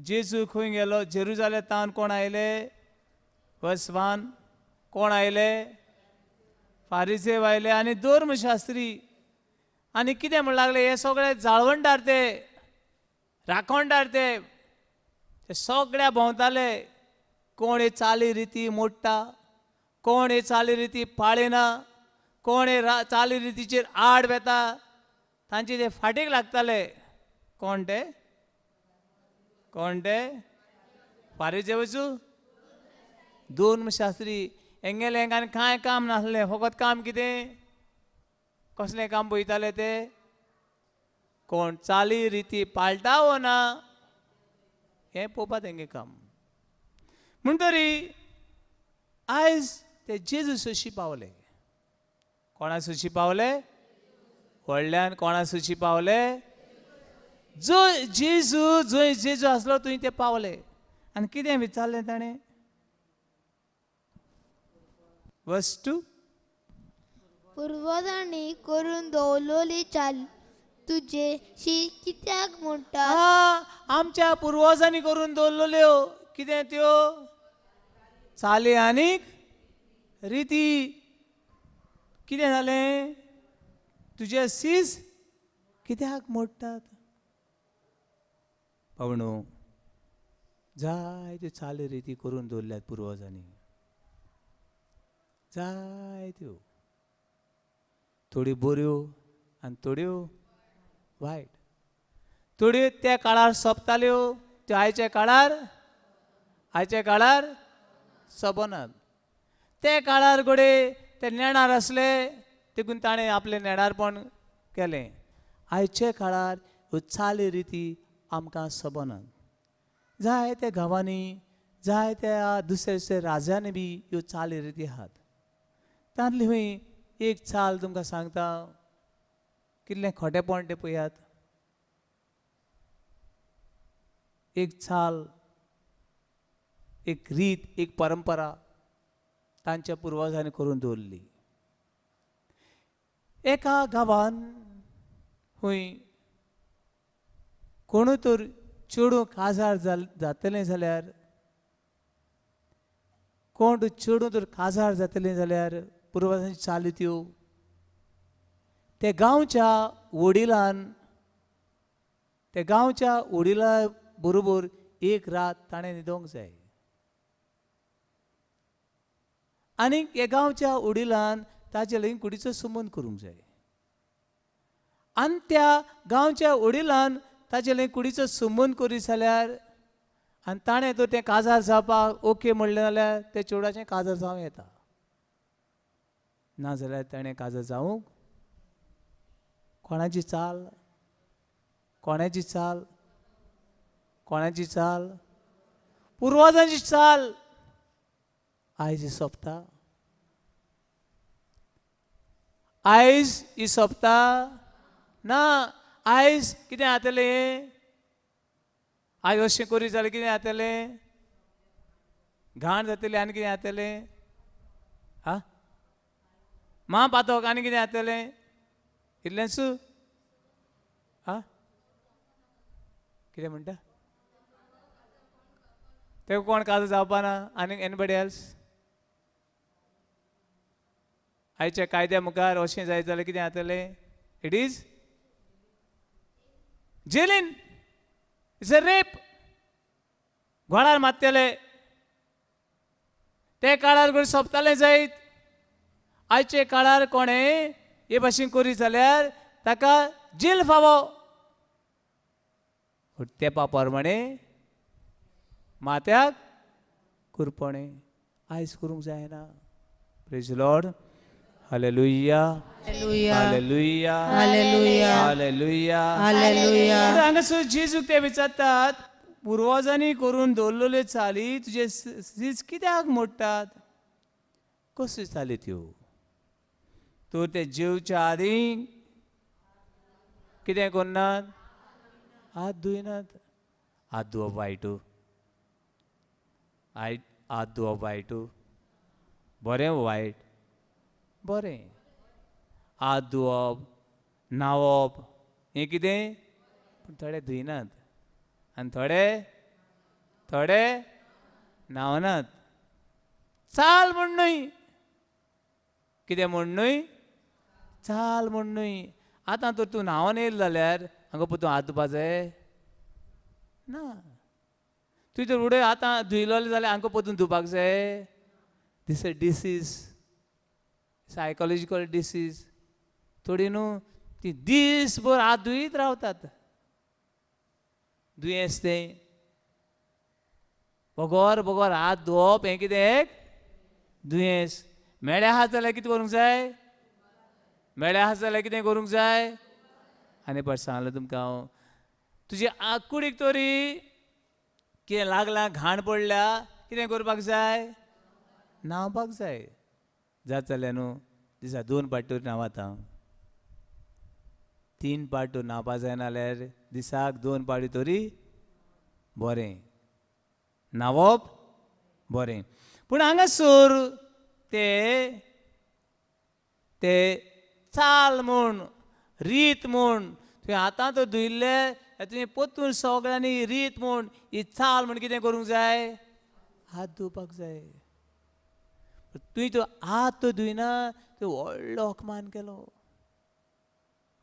जेजू खंय गेलो? जेरुजालेम कोण आयले? वसवान कोण आयले? फारिसेव आयले आनी धर्मशास्त्री. आनी कितें म्हण लागले? हे सगळे जाळवणदार, ते राखणदार, ते सगळ्या भोंवताले. कोण हे चाली रिती मोडटा, कोण हे चाली रिती पाळिना, कोण हे चाली रितीचेर आड वेता, तांचे ते फाटीक लागताले. कोण ते? कोण ते? फारिजेवचू दोन शास्त्री. हेंगेलें हेंकां कांय काम नासलें, फकत काम कितें? कसलें काम पळयताले ते? कोण चाली रिती पाळटा वो ना हें पळोवपा तेंगे काम. म्हणटरी आयज ते जेजू सोशी पावले. कोणा सोशी पावले? व्हडल्यान कोणा सोशी पावले? जो जेजू, जंय जेजू आसलो थंय ते पावले. आनी कितें विचारलें ताणें? वस्तू पुर्वजांनी करून दवरलेली चाल तुजेशी कित्याक म्हणटा? आमच्या पुर्वजांनी करून दवरलेल्यो कितें त्यो चाली आनीक रिती. कितें जालें? तुजे सीस कित्याक मोडटात? पावणो जायत्यो चाली रिती करून दवरल्यात पुर्वजांनी, जायत्यो, थोड्यो बऱ्यो आनी थोड्यो वायट. थोड्यो त्या काळार सोंपताल्यो, त्यो आयच्या काळार, आयच्या काळार सोंपनात. त्या काळार घडये ते नेणार आसले देखून ताणें आपलें नेणारपण केलें. आयच्या काळार ह्यो चाली रिती आमकां सोबनात. जायत्या गांवांनी, जायत्या दुसऱ्या दुसऱ्या राज्यांनी बी ह्यो चाली रिती आहात. तांतली खंय एक चाल तुमकां सांगता, कितलें खोटेपण तें पळयात. एक चाल, एक रीत, एक परंपरा तांच्या पुर्वजांनी करून दवरली. एका गांवान खंय कोणूय तर चेडूं काजार जातलें जाल्यार, कोण चेडूं तर काजार जातलें जाल्यार पुर्वजांची चाली त्यो ते गांवच्या वडिलान, ते गांवच्या वडिला बरोबर एक रात ताणें न्हिदोंक जाय. आनी हे गांवच्या वडिलान ताचे लागीं कुडीचो संबंद करूंक जाय. आनी त्या गांवच्या वडिलान ताचे लागीं कुडीचो संबंद करीत जाल्यार आनी ताणें तर तें काजार जावपाक ओके म्हणलें जाल्यार तें चेडवाचें काजार जावं येता, नाजाल्यार ताणें काजार जावंक कोणाची चाल, कोणाची चाल, कोणाची चाल, पुर्वजांची चाल आयज सोंपता, आयज ही सोंपता ना. आयज कितें जातलें? आयज अशें करीत जाल्यार कितें जातलें? घाण जातली आनी कितें जातलें? हा मा पातोक आनी कितें जातलें? इतलेंच. हा कितें म्हणटा ते कोण काजार जावपा ना आनी एनीबडी एल्स? आयच्या कायद्या मुखार अशें जायत जाल्यार कितें जातलें? It is jailing, it's a rape. गोळार मारतले ते काळार घडये सोंपताले जायत. आयचे काळार कोणें हे भाशेन करीत जाल्यार ताका जेल फावो. तेपा प्रमाणे माथ्याक कुरपणें आयज करूंक जायना. Praise Lord. Hallelujah, hallelujah, hallelujah, hallelujah, hallelujah. हांगासर जेजूक ते विचारतात, पुर्वजांनी करून दवरलेल्यो चाली तुजे सीज कित्याक मोडटात? कसल्यो चाली त्यो? तर ते जेवच्या आदीं कितें करनात? हात धुयनात. हात धुवप वायटू, हात धुवप वायटू, बरें वायट? बरें. हात धुवप, न्हांवप हें कितें? पूण थोडे धुयनात आनी थोडे थोडे न्हांवनात. चाल म्हूण न्हय, कितें म्हूण न्हय? चाल म्हूण न्हय. आतां तर तूं न्हांवन येयलो जाल्यार हांगा पळय तूं हात धुवपा जाय ना. तुवें तर उडय आतां धुयलो जाल्यार हांगा परतून धुवपाक जाय. This a disease, psychological disease. थोडी न्हू ती दीसभर हात धुयत रावतात. दुयेंस तें बगर बगर हात धुवप हें कितें एक दुयेंस. मेळ्ळे आहा जाल्यार कितें करूंक जाय? मेळ्ळे आहा जाल्यार कितें करूंक जाय? आनी पळय सांगलें तुमकां हांव, तुजे कुडीक तरी कितें लागलां, घाण पडल्या, कितें करपाक जाय? न्हांवपाक जाय. जात जाल्यार न्हू दिसा 2 पाट्यो न्हांवात हांव, 3 पाट्यो न्हांवपा जायना जाल्यार दिसाक 2 पाट्यो तरी बरें न्हांवप बरें. पूण हांगासर ते ते चाल म्हूण, रीत म्हूण तुवें आतां तर धुयल्ले तुवें परतून सगळ्यांनी रीत म्हूण ही चाल म्हूण कितें करूंक जाय? हात धुवपाक जाय. तुवें तो हात तो धुयना, तुवें व्हडलो अपमान केलो.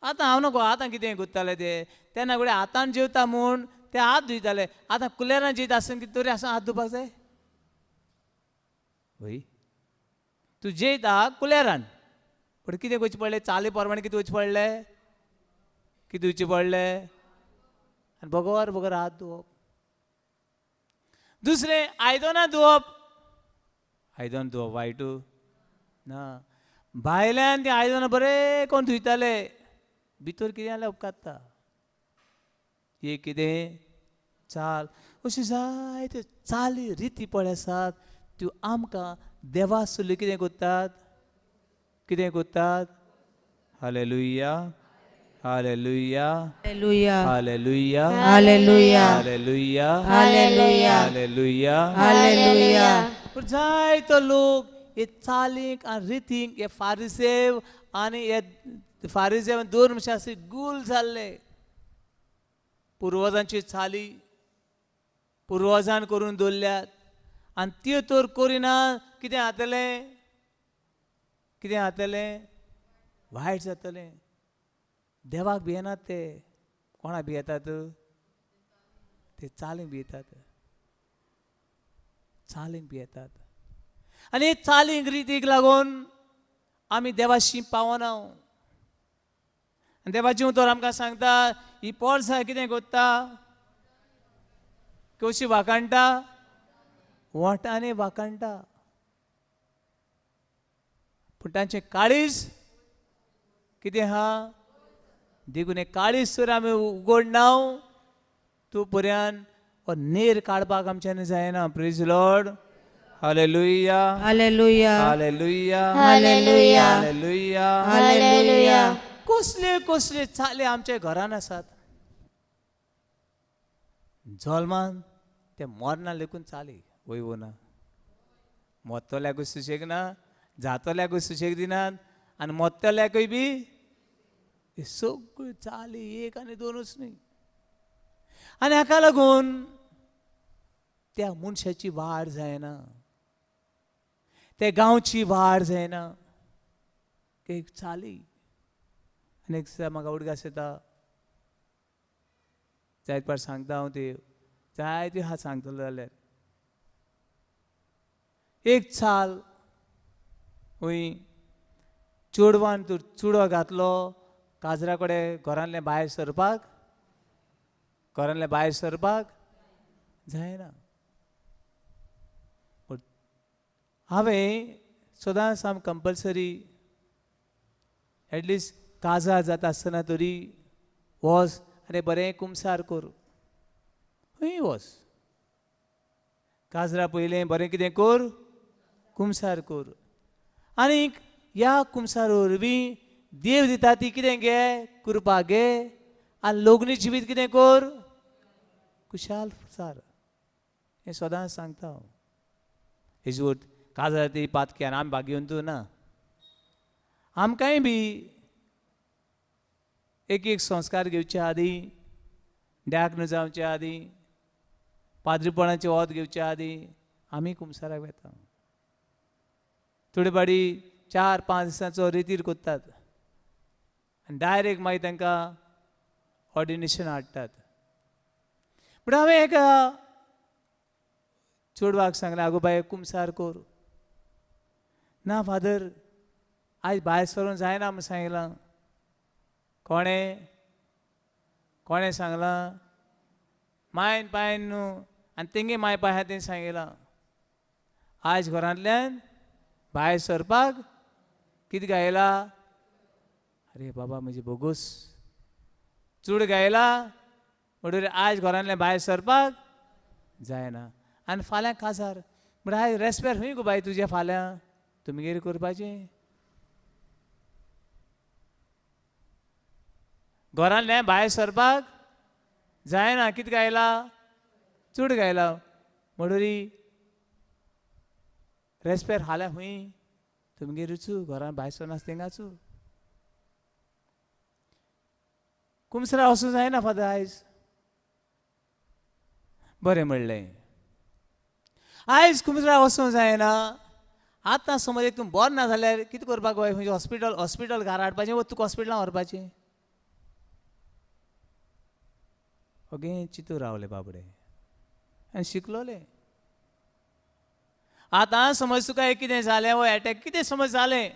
आतां हांव नको आतां कितें करताले ते तेन्ना घडये हातान जेवता म्हूण ते हात धुयताले. आतां कुलेरान जेयता आसतना कितें तरी आसा हात धुवपाक जाय? वय तूं जेयता कुलेरान, पूण कितें करचें पडलें? चाली प्रमाणे कितें वचचें पडलें? कितें वचचें पडलें? आनी बगर बगर हात धुवप. दुसरें आयदनां धुवप. आयदन धुवप वायटू ना. भायल्यान तीं आयदनां बरें कोण धुयताले, भितर कितें जाल्यार उपकारता. हे कितें चाल. अश्यो जायत्यो चाली रिती पळय आसात त्यो आमकां देवा सुल्ली कितें करतात? कितें करतात? Hallelujah. Hallelujah. Hallelujah. Hallelujah. Hallelujah. Hallelujah. Hallelujah. Hallelujah. Hallelujah. पूण जायतो लोक हे चालीक आनी रितींक हे फारिसेव आनी हे फारिसेव आनी दोन मनशां गुल जाल्ले. पुर्वजांची चाली पुर्वजान करून दवरल्यात आनी त्यो तर करिना कितें जातलें, कितें जातलें, वायट जातलें. देवाक भियेनात ते. कोणाक भियेतात? ते चालींक भियेतात, चालींक भियेतात. आनी चालींक रितीक लागून आमी देवाशी पावना. आनी देवाचें उतर आमकां सांगता, ही पोरसां कितें कोत्ता, कशी वाखाणटा, वोंटांनी वाखाणटा, पूण तांचें काळीज कितें आहा. देखून हें काळीज तर आमी उगडना तूं पर्यान हो नेर काडपाक आमच्यान जायना. Praise Lord. Hallelujah. Hallelujah. Hallelujah. Hallelujah. Hallelujah. Hallelujah. कसले कसले चाले आमच्या घरान आसात. जल्मान ते मरना लेखून चाली वय ना, मोत्तल्याकूय सुशेग ना, जातल्याकूय सुशेग दिनात, आनी मोत्तल्याकूय बी हे सगळ्यो चाली एक आनी दोनूच न्ही. आनी हाका लागून त्या मनशाची वाड जायना, त्या गांवची वाड जायना. एक चाली. आनी एक दिसा म्हाका उडगास येता, जायत पाट सांगता हांव, त्यो जायत्यो आहा सांगतलो जाल्यार. एक चाल वय चेडवान तूं चुडो घातलो काजरा कडेन घरांतलें भायर सरपाक, घरांतलें भायर सरपाक जायना. पूण हांवें सदांच आम कंपल्सरी एटलिस्ट काजार जाता आसतना तरी वच आनी बरें कुमसार कर, खंय वच काजरा पयलें बरें कितें कर, कुमसार कर. आनीक ह्या कुमसार वरवीं देव दिता ती कितें गे, कृपा गे, आनी लग्न जिवीत कितें कर, कुशाल सार. हें सदांच सांगता हांव. हेजवट काजार ती पातकी आनी आमी भागयेवन तूं ना. आमकांय बी एक एक संस्कार घेवचे आदीं, डाक्न जावचे आदीं, पाद्रीपणाची ओत घेवचे आदीं आमी कुमसाराक वेता. थोडे फावटी 4-5 दिसांचो रितीर कोत्तात आनी डायरेक्ट मागीर तांकां ऑर्डिनेशन हाडटात. पूण हांवें एका चेडवाक सांगलें, आगो बाय कुमसार कर. ना फादर, आयज भायर सरून जायना म्हूण सांगलां. कोणें कोणें सांगलां? मायन पायन न्हू, आनी तेंगे माय पाय आहा तेणें सांगिलां, आयज घरांतल्यान भायर सरपाक कितें गायला? अरे बाबा म्हजी बोगूस चूड गायला म्हणटकीर आयज घरांतल्यान भायर सरपाक जायना. आनी फाल्यां काजार म्हणल्यार आयज रेस्पेर खंय गो बाय तुजें, फाल्यां तुमगेर करपाचें. घरांतल्यान भायर सरपाक जायना, कितें गायला? चूड गायला म्हणटरी रेस्पेर फाल्यां खंय तुमगेर वचू, घरान भायर सरनासतना थिंगाचू. कुमसरा वचूं जायना फादर आयज. बरें म्हणलें, आयज कुमसरा वचूंक जायना. आतां समज एक तूं बरें ना जाल्यार कितें करपाक जाय? खंयचें हॉस्पिटल, हॉस्पिटल घरा हाडपाचें वो तुका हॉस्पिटलान व्हरपाचें? ओगे चिंतून रावले बाबडे आनी शिकलोले. आतां समज तुका एक कितें जालें वो एटॅक कितें समज जालें,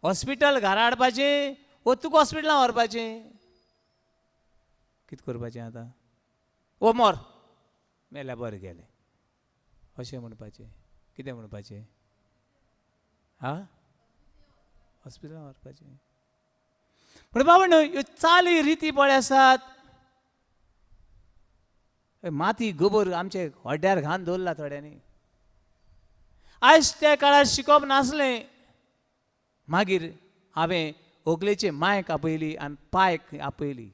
हॉस्पिटल घरा हाडपाचें वो तुका हॉस्पिटलान व्हरपाचें? कितें करपाचें आतां? वो मोर मेल्या बरें गेलें अशें म्हणपाचें? कितें म्हणपाचें? हा, हॉस्पिटलान व्हरपाचें. पूण बाबा न्हय, ह्यो चाली रिती पळय आसात, माती गोबर आमचे हड्ड्यार घालून दवरला थोड्यांनी. आयज त्या काळार शिकप नासलें. मागीर हांवें व्हंकलेचे मायक आपयली आनी पायक आपयली.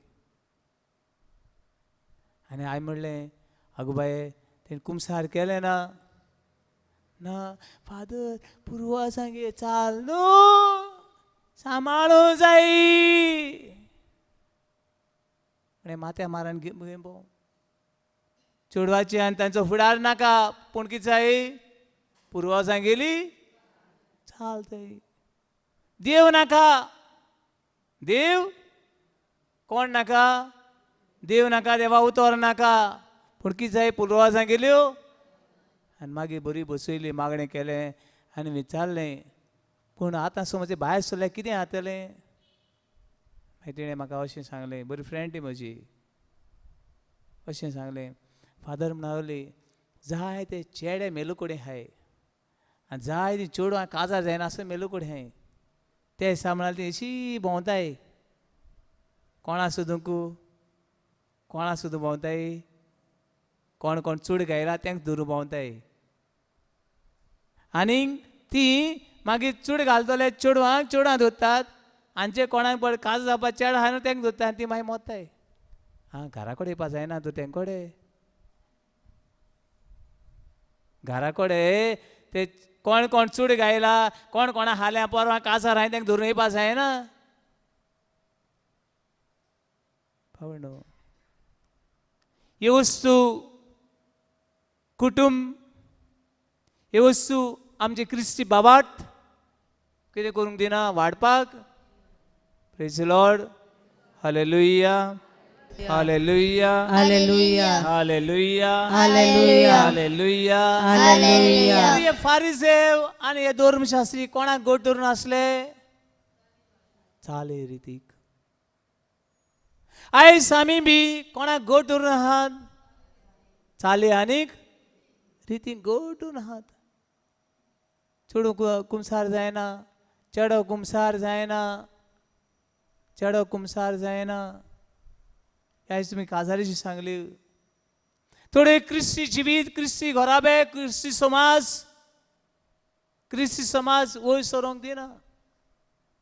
आनी हांवें म्हणलें, आगो बाये तेणें कुमसार केलें ना? ना फादर, पुर्वासांगे चाल न्हू, सांबाळूं जाय. म्हणलें माथ्या मारान भोंव चेडवाची आनी तांचो फुडार नाका, पूण कितें जाय? पुर्वासां गेली चाल जाय. देव नाका, देव कोण नाका? देव नाका, देवा उतर नाका, पूण कितें जाय? पुर्वासां गेल्यो. आनी मागीर बरी बसयली, मागणें केलें आनी विचारलें, पूण आतां समज भायर सरल्यार कितें जातलें? मागीर तिणें म्हाका अशें सांगलें, बरी फ्रेंड ती म्हजी, अशें सांगलें, फादर म्हणाली जाय ते चेडे मेलू कडेन आहाय आनी जाय ती चेडवां काजार जायना आसतना मेलू कडेन आहाय. ते दिसा म्हणाली ती अशी भोंवताय, कोणा सोदूंक, कोणा सोदूंक भोंवताय, कोण कोण चूड गायला तेंक धरून भोंवताय. आनीक ती मागीर चूड घालतले चेडवांक, चेडवां धरतात आनी जे कोणाक बरें काजार जावपाक चेडो आहा न्हू तेंक धरता आनी ती मागीर मोत्ताय. आं, घरा कडेन येवपा जायना तूं तें कडेन, घरा कडेन ते कोण कोण चूड गायला, कोण कोणा हाल्या परवां काजार आहाय तेंक धरून येवपा जायना. भावंडो, ही वस्तू कुटुंब, ही वस्तू आमचे क्रिस्ती बाबाट कितें करूंक दिना वाडपाक. Praise Lord, hallelujah, hallelujah, hallelujah, hallelujah, hallelujah, hallelujah, hallelujah. हे फारिसेव आनी हे धर्मशास्त्री कोणाक गोड धरून आसले? चाले रितीक. आयज आमी बी कोणाक गोड धरून आहात? चाले आनीक रितीक गोड धरून आहात. चेडूं कुमसार जायना, चेडो कुमसार जायना, चेडो कुमसार जायना. आयज तुमी काजारीची सांगली. थोडे क्रिस्ती जिवीत, क्रिस्ती घराबे, क्रिस्ती समाज, क्रिस्ती समाज वयर सरोंक दिना.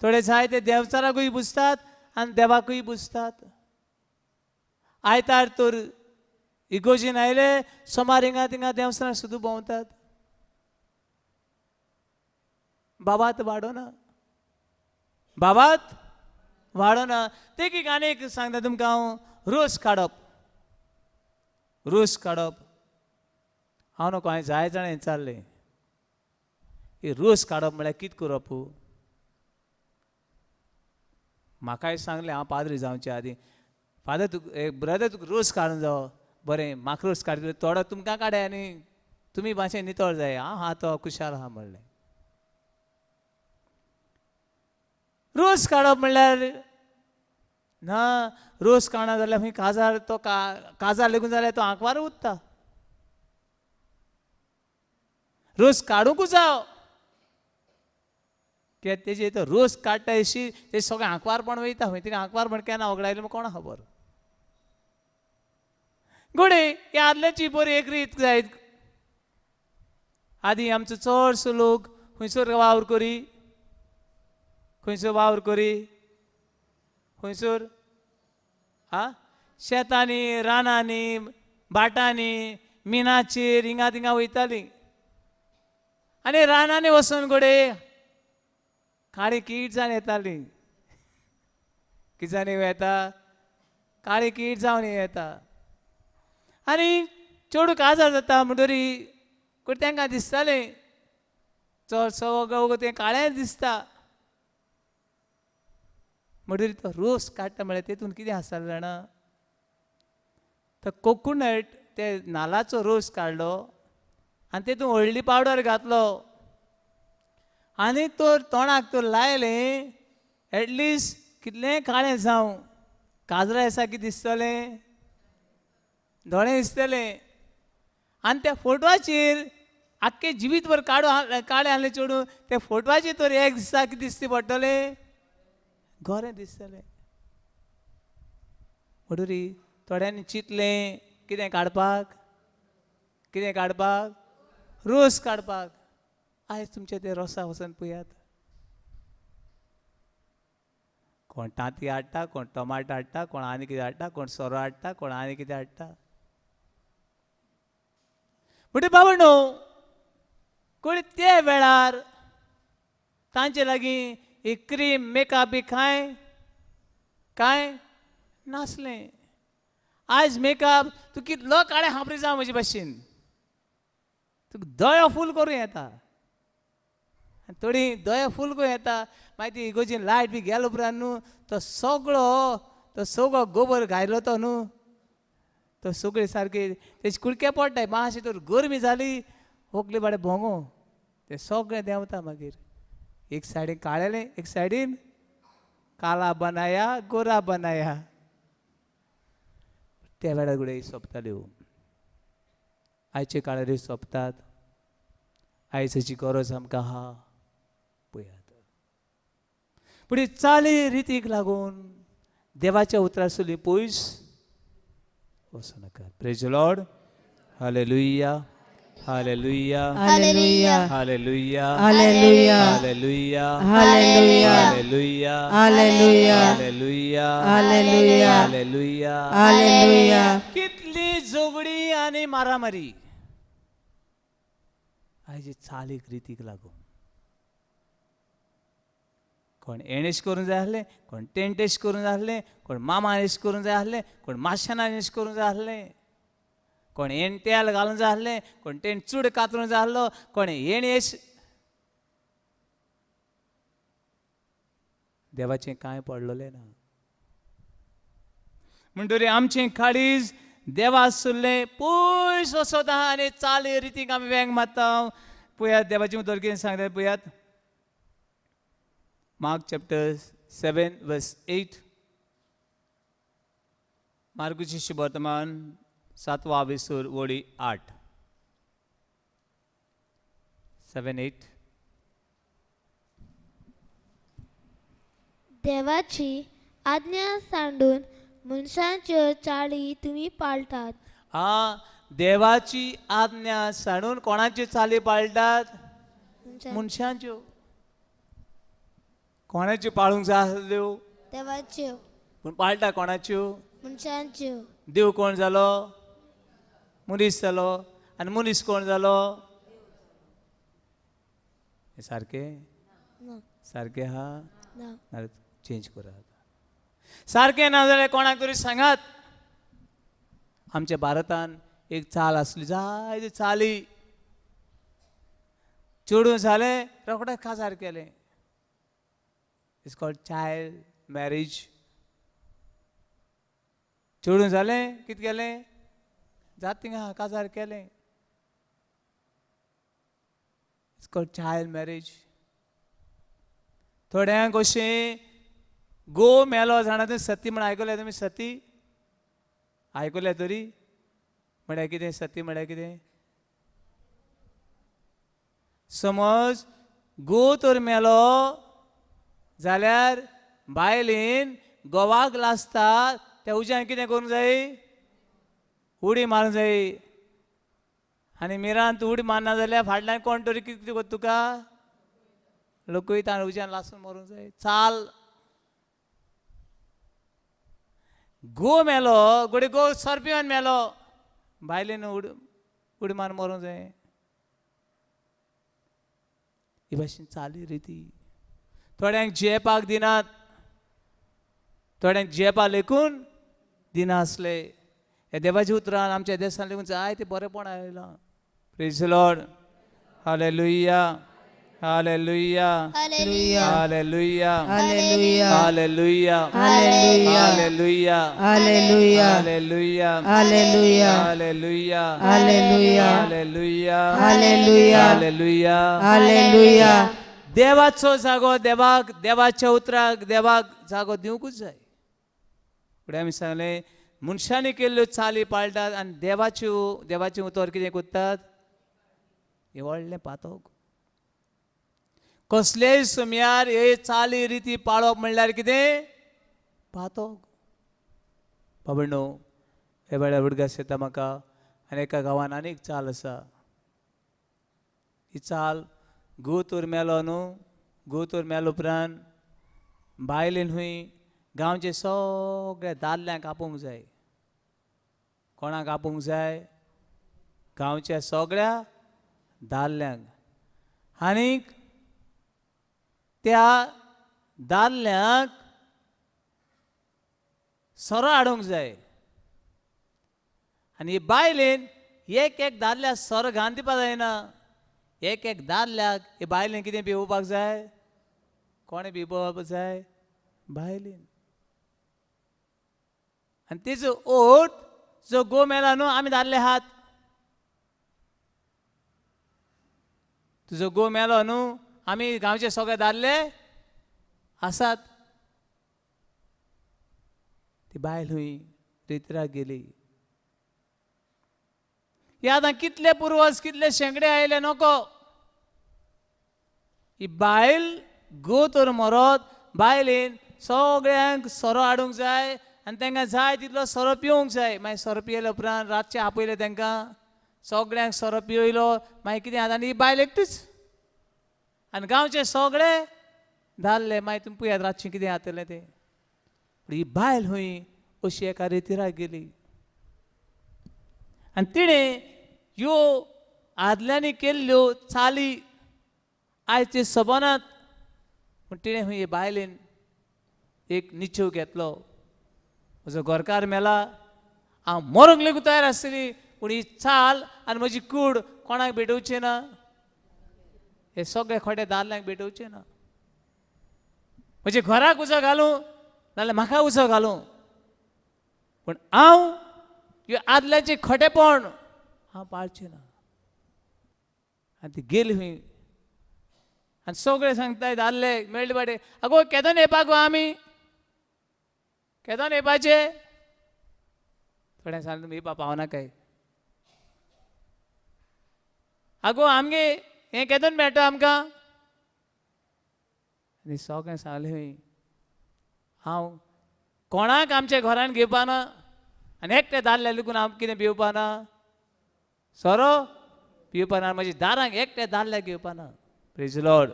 थोडे जाय ते देवचाराकूय बुजतात आनी देवाकूय बुजतात. आयतार तर इगोजीन आयले, सोमार हिंगा थिंगा देवसरां सुद्दां भोंवतात. बाबात वाडोना, बाबात वाडोना. देखीक आनीक सांगता तुमकां हांव, रोस काडप, रोस काडप. हांव नको, हांवें जाय जाणां विचारलें, ही रोस काडप म्हळ्यार कितें करप? म्हाकाय सांगलें, हांव पाद्री जावचे आदीं, फादर तुका ब्रदर तुका रोस काडून जावो, बरें म्हाका रोस काडटले थोडो तुमकां काडे आनी तुमी मातशें नितळ जाय. हांव आहा तो खुशाल आहा म्हणलें. रोस काडप म्हणल्यार ना, रोस काडना जाल्यार खंय काजार, तो काजार लेगून जाल्यार तो आंकवार उरता. रोस काडूंकूच जाव, कित्याक तेजे तो रोस काडटा अशी ते सगळें आंकवारपण वयता. खंय तिणें आंकवारपण केन्ना वगडायलें कोणा खबर. घोडे ही आदल्याची बरी एक रीत जायत. आदीं आमचो चडसो लोक खंयसर वावर करी, खंयसर वावर करी, खंयसर आ शेतांनी, रानांनी, भाटांनी, मिनाचेर हिंगा थिंगा वयतालीं. आनी रानांनी वचून घोडे काळी कीट जावन येताली. कितें जावन येता? काळी कीट जावन येता. आनी चेडूं काजार जाता म्हणटरी तांकां दिसतालें चड सगळो तें काळेंच दिसता. म्हणटरी तो रोस काडटा म्हळ्यार तेतून कितें आसतालें जाणा? तो कोकोनट, ते नाल्लाचो रोस काडलो आनी तेतून व्हडली पावडर घातलो आनी तो तोंडाक तो लायलें. एटलिस्ट कितलें काळें जावं, काजरा दिसा कितें दिसतलें? दोळे दिसतलें. आनी त्या फोटवाचेर आख्खें जिवीतभर काडू काळें आहलें चेडूं, त्या फोटवाचेर तर एक दिसा कितें दिसती पडटलें? गोरें दिसतलें. म्हणटरी थोड्यांनी चिंतलें कितें काडपाक, कितें काडपाक? रोस काडपाक. आयज तुमचे ते रोसा वचून पळयात. कोण तांती हाडटा, कोण टमाट हाडटा, कोण आनी कितें हाडटा, कोण सोरो हाडटा, कोण आनी कितें हाडटा. म्हणटा बाबा न्हू कोणी ते वेळार तांचे लागीं एक क्रीम मेकअप बी कांय कांय नासलें. आयज मेकअप तूं कितलो काळे हांपरी जावं म्हजे भाशेन, तुका दया फूल करूं येता, थोडी दया फूल करूं येता. मागीर ती इगोर्जेन लायट बी गेल्या उपरांत न्हू तो सगळो गोबर घायलो तो न्हू, तो सगळे सारके तेजे कुडके पडटाय. मातशें तर गरमी जाली होकले बाडे भोंगो ते सगळें देंवता. मागीर एक सायडीन काळेलें, एक सायडीन काला बनाया गोरा बनाया. त्या वेळार घडये सोंपताल्यो, आयचे काळार सोंपतात. आयज हाची गरज आमकां आहा पळयात. पूण चाली रितीक लागून देवाच्या उतरासुली पयस वचूं नाकात. Praise Lord. Hallelujah, hallelujah, hallelujah, hallelujah, hallelujah, hallelujah, hallelujah, hallelujah, hallelujah, hallelujah, hallelujah, hallelujah. Hallelujah. कितली झगडी आनी मारामारी आयज चालीक रितीक लागून. कोण एणेश करूंक जाय आसलें, कोण टेंटेश करूंक जाय आसलें, कोण मामा एश करूंक जाय आसलें, कोण माशेनान एश करूंक जाय आसलें, कोण एण तेल घालूंक जाय आसलें, कोण टेंट चूड कातरूंक जाय आसलो, कोण एणेश. देवाचें कांय पडलेलें ना. म्हणटरी आमचें काळीज देवा सुरलें पयस वचत आहा आनी चाली रितीक आमी वेंग मारता. पळयात देवाचें उतर कितें सांगता पळयात. मार्क चॅप्टर 7 वर्स 8, मार्कुची शुभवर्तमान 7 विसूर वळी 8, 7 8. देवाची आज्ञा सांडून मनशांच्यो चाली तुमी पाळटात. आ, देवाची आज्ञा सांडून कोणाच्यो चाली पाळटात? मनशांच्यो. कोणाच्यो पाळूंक जाय आसल्यो? देवाच्यो. पूण पाळटा कोणाच्यो? मनशांच्यो. देव कोण जालो? मनीस जालो. आनी मनीस कोण जालो? हें सारकें सारकें आहा? नाजाल्यार चेंज करात. सारकें ना जाल्यार कोणाक तरी सांगात. आमच्या भारतान एक चाल आसली, जायते चाली. चेडूं जालें रोखडें काजार केलें. It's called child marriage. चेडूं जालें कितें केलें? जात थिंगा काजार केलें. It's called child marriage. थोड्यांक अशें गो मेलो जाणा तुमी सती म्हण आयकल्या? तुमी सती आयकल्या तरी? म्हळ्यार कितें सती म्हळ्यार कितें? समज गो तर मेलो जाल्यार बायलेन गोवाक लासता त्या उज्यान कितें करूंक जाय? उडी मारूंक जाय. आनी मिरान तूं उडी मारना जाल्यार फाटल्यान कोण तरी कितें करता तुका? लोकूय ताण उज्यान लासून मरूंक जाय. चाल. गो मेलो, घडये गो सोरपिवान मेलो, बायलेन उडी मारून मरूंक जाय. ही भाशेन चाली रिती. थोड्यांक जियेपाक दिनात, थोड्यांक जियेपाक लेखून दिनासले. ह्या देवाच्या उतरान आमच्या देसान लेगून जायते बरेंपण आयलां. Praise Lord. Hallelujah, hallelujah, hallelujah, hallelujah, hallelujah, hallelujah, hallelujah, hallelujah, hallelujah, hallelujah, hallelujah, hallelujah, hallelujah, hallelujah, hallelujah, hallelujah, hallelujah. देवाचो जागो देवाक, देवाच्या उतराक देवाक जागो दिवंकूच जाय. फुडें आमी सांगलें मनशांनी केल्ल्यो चाली पाळटात आनी देवाच्यो देवाचें उतर कितें करतात? हें व्हडलें पातक. कसलेय सुमयार हे चाली रिती पाळप म्हणल्यार कितें? पातक. बाबा न्हू, हे वेळार उडगास येता म्हाका आनी एका गांवान आनीक चाल आसा. ही चाल घोव तर मेलो न्हू, घोव तर मेलो उपरांत बायलेन न्हय गांवचे सगळे दादल्यांक आपोवंक जाय. कोणाक आपोवंक जाय? गांवच्या सगळ्या दादल्यांक. आनीक त्या दादल्यांक सोरो हाडूंक जाय. आनी बायलेन एक एक दादल्याक सोरो घालून दिवपा जायना. एक एक दादल्याक हे बायलेन कितें पिवोवपाक जाय? कोणें पिवोवपाक जाय? बायलेन. आनी तेजो ओट जो गो मेला न्हू आमी दादले हात. तुजो गो मेलो न्हू आमी गांवचे सगळे दादले आसात. ती बायल हुंय रेतराक गेली. हे आतां कितले पुर्वज कितले शेंकडे आयले नको. ही बायल गो तर मरत बायलेन सगळ्यांक सोरो हाडूंक जाय आनी तांकां जाय तितलो सोरो पिवंक जाय. मागीर सोरो पियेले उपरांत रातचें आपयलें तांकां, सगळ्यांक सोरो पिवयलो. मागीर कितें आतां ही बायल एकटीच आनी गांवचे सगळे दादले. मागीर तुमी पळयात रातचें कितें जातलें तें. पूण ही बायल खंय अशी एका रेतिराक गेली आनी तिणें ह्यो आदल्यांनी केल्ल्यो चाली आयज त्यो सोबनात. पूण तिणें खंय हे बायलेन एक निश्चेव घेतलो, म्हजो घरकार मेला, हांव मरूंक लेगून तयार आसतली, पूण ही चाल आनी म्हजी कूड कोणाक भेटोवची ना, हे सगळे खोटे दादल्यांक भेटोवचे ना. म्हजे घराक उजो घालूं नाल्यार म्हाका उजो घालूं, पूण हांव ह्यो आदल्याचें खोटेपण हांव पाळचें ना. आनी ती गेली खंय आनी सगळे सांगताय दादले मेळ्ळे पाटे, आगो केदोन येवपाक गो आमी, केदोन येवपाचे? थोड्यांक सांगलें तुमी येवपा पावनाकाय. आगो आमगे हें केदोन मेळटा आमकां? आनी सगळें सांगलें खंय हांव कोणाक आमच्या घरान घेवपा ना आनी एकटे दादले लेगून हांव कितें पिवपा ना, सोरो पिवपा ना, म्हज्या दारांक एकटे दादल्याक घेवपा ना. Praise Lord.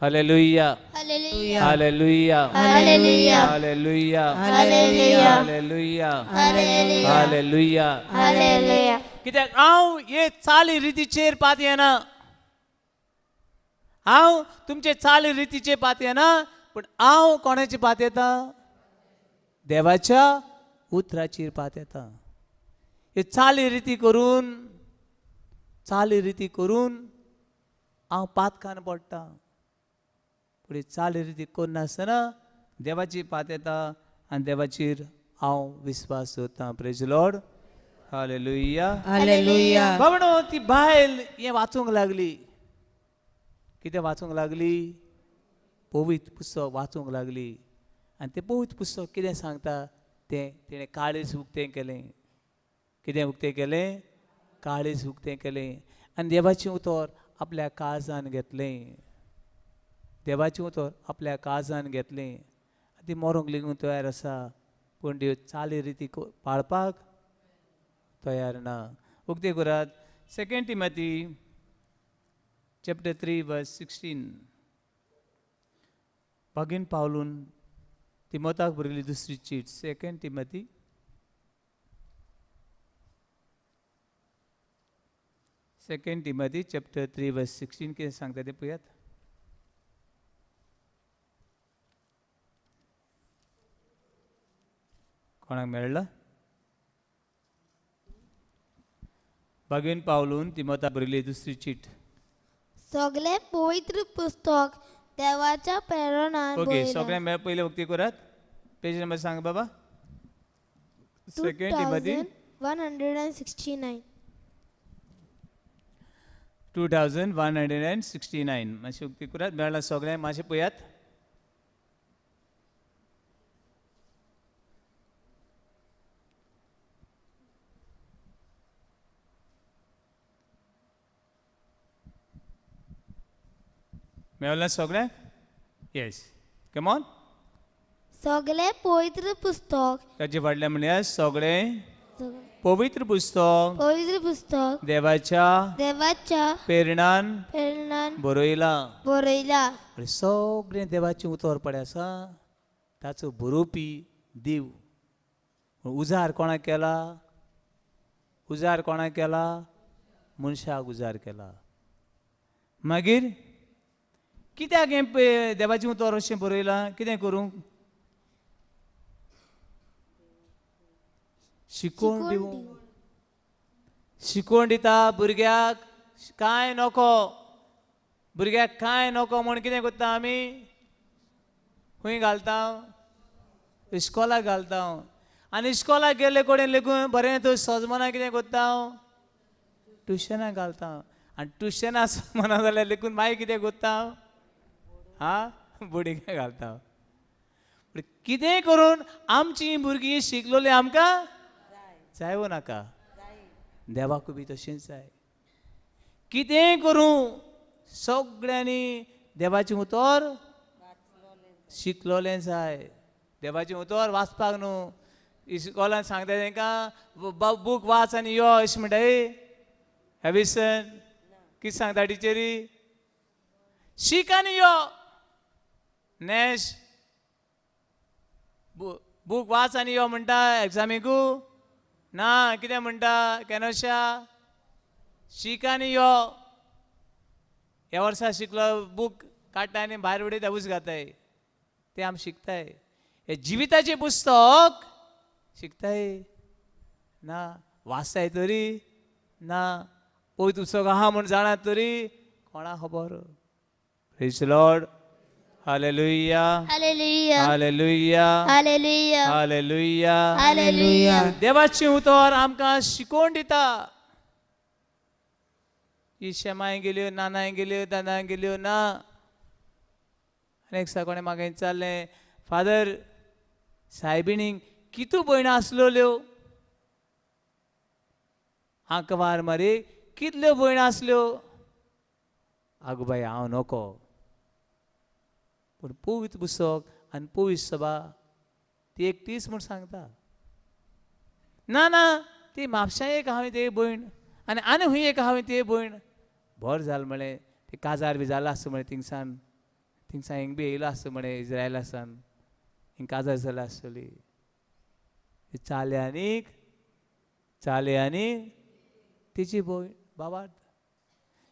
Hallelujah. Hallelujah. Hallelujah. Hallelujah. Hallelujah. Hallelujah. Hallelujah. Hallelujah. Hallelujah. कित्याक हांव हे चाली रितीचेर पात येना, हांव तुमचे चाली रितीचेर पात येना, पूण हांव कोणाचे पात येता? देवाच्या उतराचेर पात येता. हे चाली रिती करून, चाली रिती करून हांव पातकान पडटा. पूण चाली रिती करनासतना देवाची पात येता आनी देवाचेर हांव विस्वास दवरता. Praise Lord. Hallelujah. Hallelujah. बाबणो ती बायल हें वाचूंक लागली. कितें वाचूंक लागली? पवित्र पुस्तक वाचूंक लागली. आनी तें पवित्र पुस्तक कितें सांगता तें तिणें काळीज उक्तें केलें. कितें उक्तें केलें? काळीज उक्तें केलें आनी देवाचें उतर आपल्या काळजान घेतलें. देवाचें उतर आपल्या काळजान घेतलें. ती मरूंक लेगून तयार आसा, पूण त्यो चाली रिती पाळपाक तयार ना. उक्तें करात 2 Timothy chapter 3 verse 16. बागीन पावलून तिमोताक बरयली दुसरी चीट, 2 Timothy 2 Timothy chapter 3 verse 16 कितें सांगता तें पळयात. कोणाक मेळ्ळा? बागीन पावलून तिमोताक बरयली दुसरी चीट. सगळे पवित्र पुस्तक देवाच्या प्रेरणान ओके, सगळें मेळ पयलें उक्ती करात. पेज नंबर सांग बाबा. 2 Timothy 2169. 2169. मातशें उक्ती करात. मेळ्ळा सगळें? मातशें पळयात. मेळ्ळें सगळें? Yes, come on. सगळे पवित्र पुस्तक ताचे फाटल्यान म्हणल्यार सगळें पवित्र पुस्तक पवित्र पुस्तक देवाच्या देवाच्या प्रेरणान प्रेरणान बरयलां. बरयलां. सगळें देवाचें उतर पडे आसा. ताचो बरोवपी देव. उजार कोणाक केला? उजार कोणाक केला? मनशाक उजार केला. मागीर कित्याक हें देवाचें उतर अशें बरयलां? कितें करूंक? शिकोवन दिवंक. शिकोवन दिता भुरग्याक कांय नको, भुरग्याक कांय नको म्हूण कितें करता आमी? खंय घालता? इस्कोलाक घालता. आनी इस्कोलाक गेल्ले कडेन लेगून बरें तर सजमना कितें करता? ट्युशनाक घालता. आनी ट्युशनाक सजमना जाल्यार लेगून मागीर कितें करता? हा, बोर्डिंगाक घालता. पूण कितेंय करून आमची भुरगीं शिकलोलीं आमकां जाय वो नाका? देवाकूय बी तशेंच जाय. कितेंय करूं सगळ्यांनी देवाचें उतर शिकलोलें जाय. देवाचें उतर वाचपाक न्हू. इस्कोलान सांगता तांकां बूक वाच आनी यो अशें म्हणटा. हॅविसन कितें सांगता टिचरी? शीक आनी यो. नॅश बूक वाच आनी यो म्हणटा एग्जामीकू? ना, कितें म्हणटा केनोशा? शीक आनी यो. ह्या वर्सा शिकलो बूक काडटा आनी भायर उडयता, उस घाताय. तें आमी शिकताय. हें जिविताचें पुस्तक शिकताय ना, वाचताय तरी ना, पयत पुस्तक आहा म्हूण जाणा तरी कोणा खबर. Praise Lord. Hallelujah. Hallelujah. Hallelujah. Hallelujah. Hallelujah. Hallelujah. देवाचें उतर आमकां शिकोवन दिता. ही शेमाय गेल्यो, नानाय गेल्यो, दादाय गेल्यो ना. आनी एक दिसा कोणें म्हाका विचारलें, फादर सायबिणीक कितू भयणो आसलेल्यो? आंकवार मरे कितल्यो भयणो आसल्यो? आगो बाय हांव नको. पूण पवित्र पुस्तक आनी पवित्र सभा ती एकटीच म्हूण सांगता. ना ना, ती म्हापशां एक हांवें ते भयण आनी आनी खंय एक हांवें ते भयण. बरें जालें म्हळें, ते काजार बी जाला आसता म्हळें, थिंगसान थिंगसान हिंग बी येयलो आसता म्हळें, इज्रायला सान हिंग काजार जाला आसतली. चाले आनीक चाले आनी तिची भयण बाबा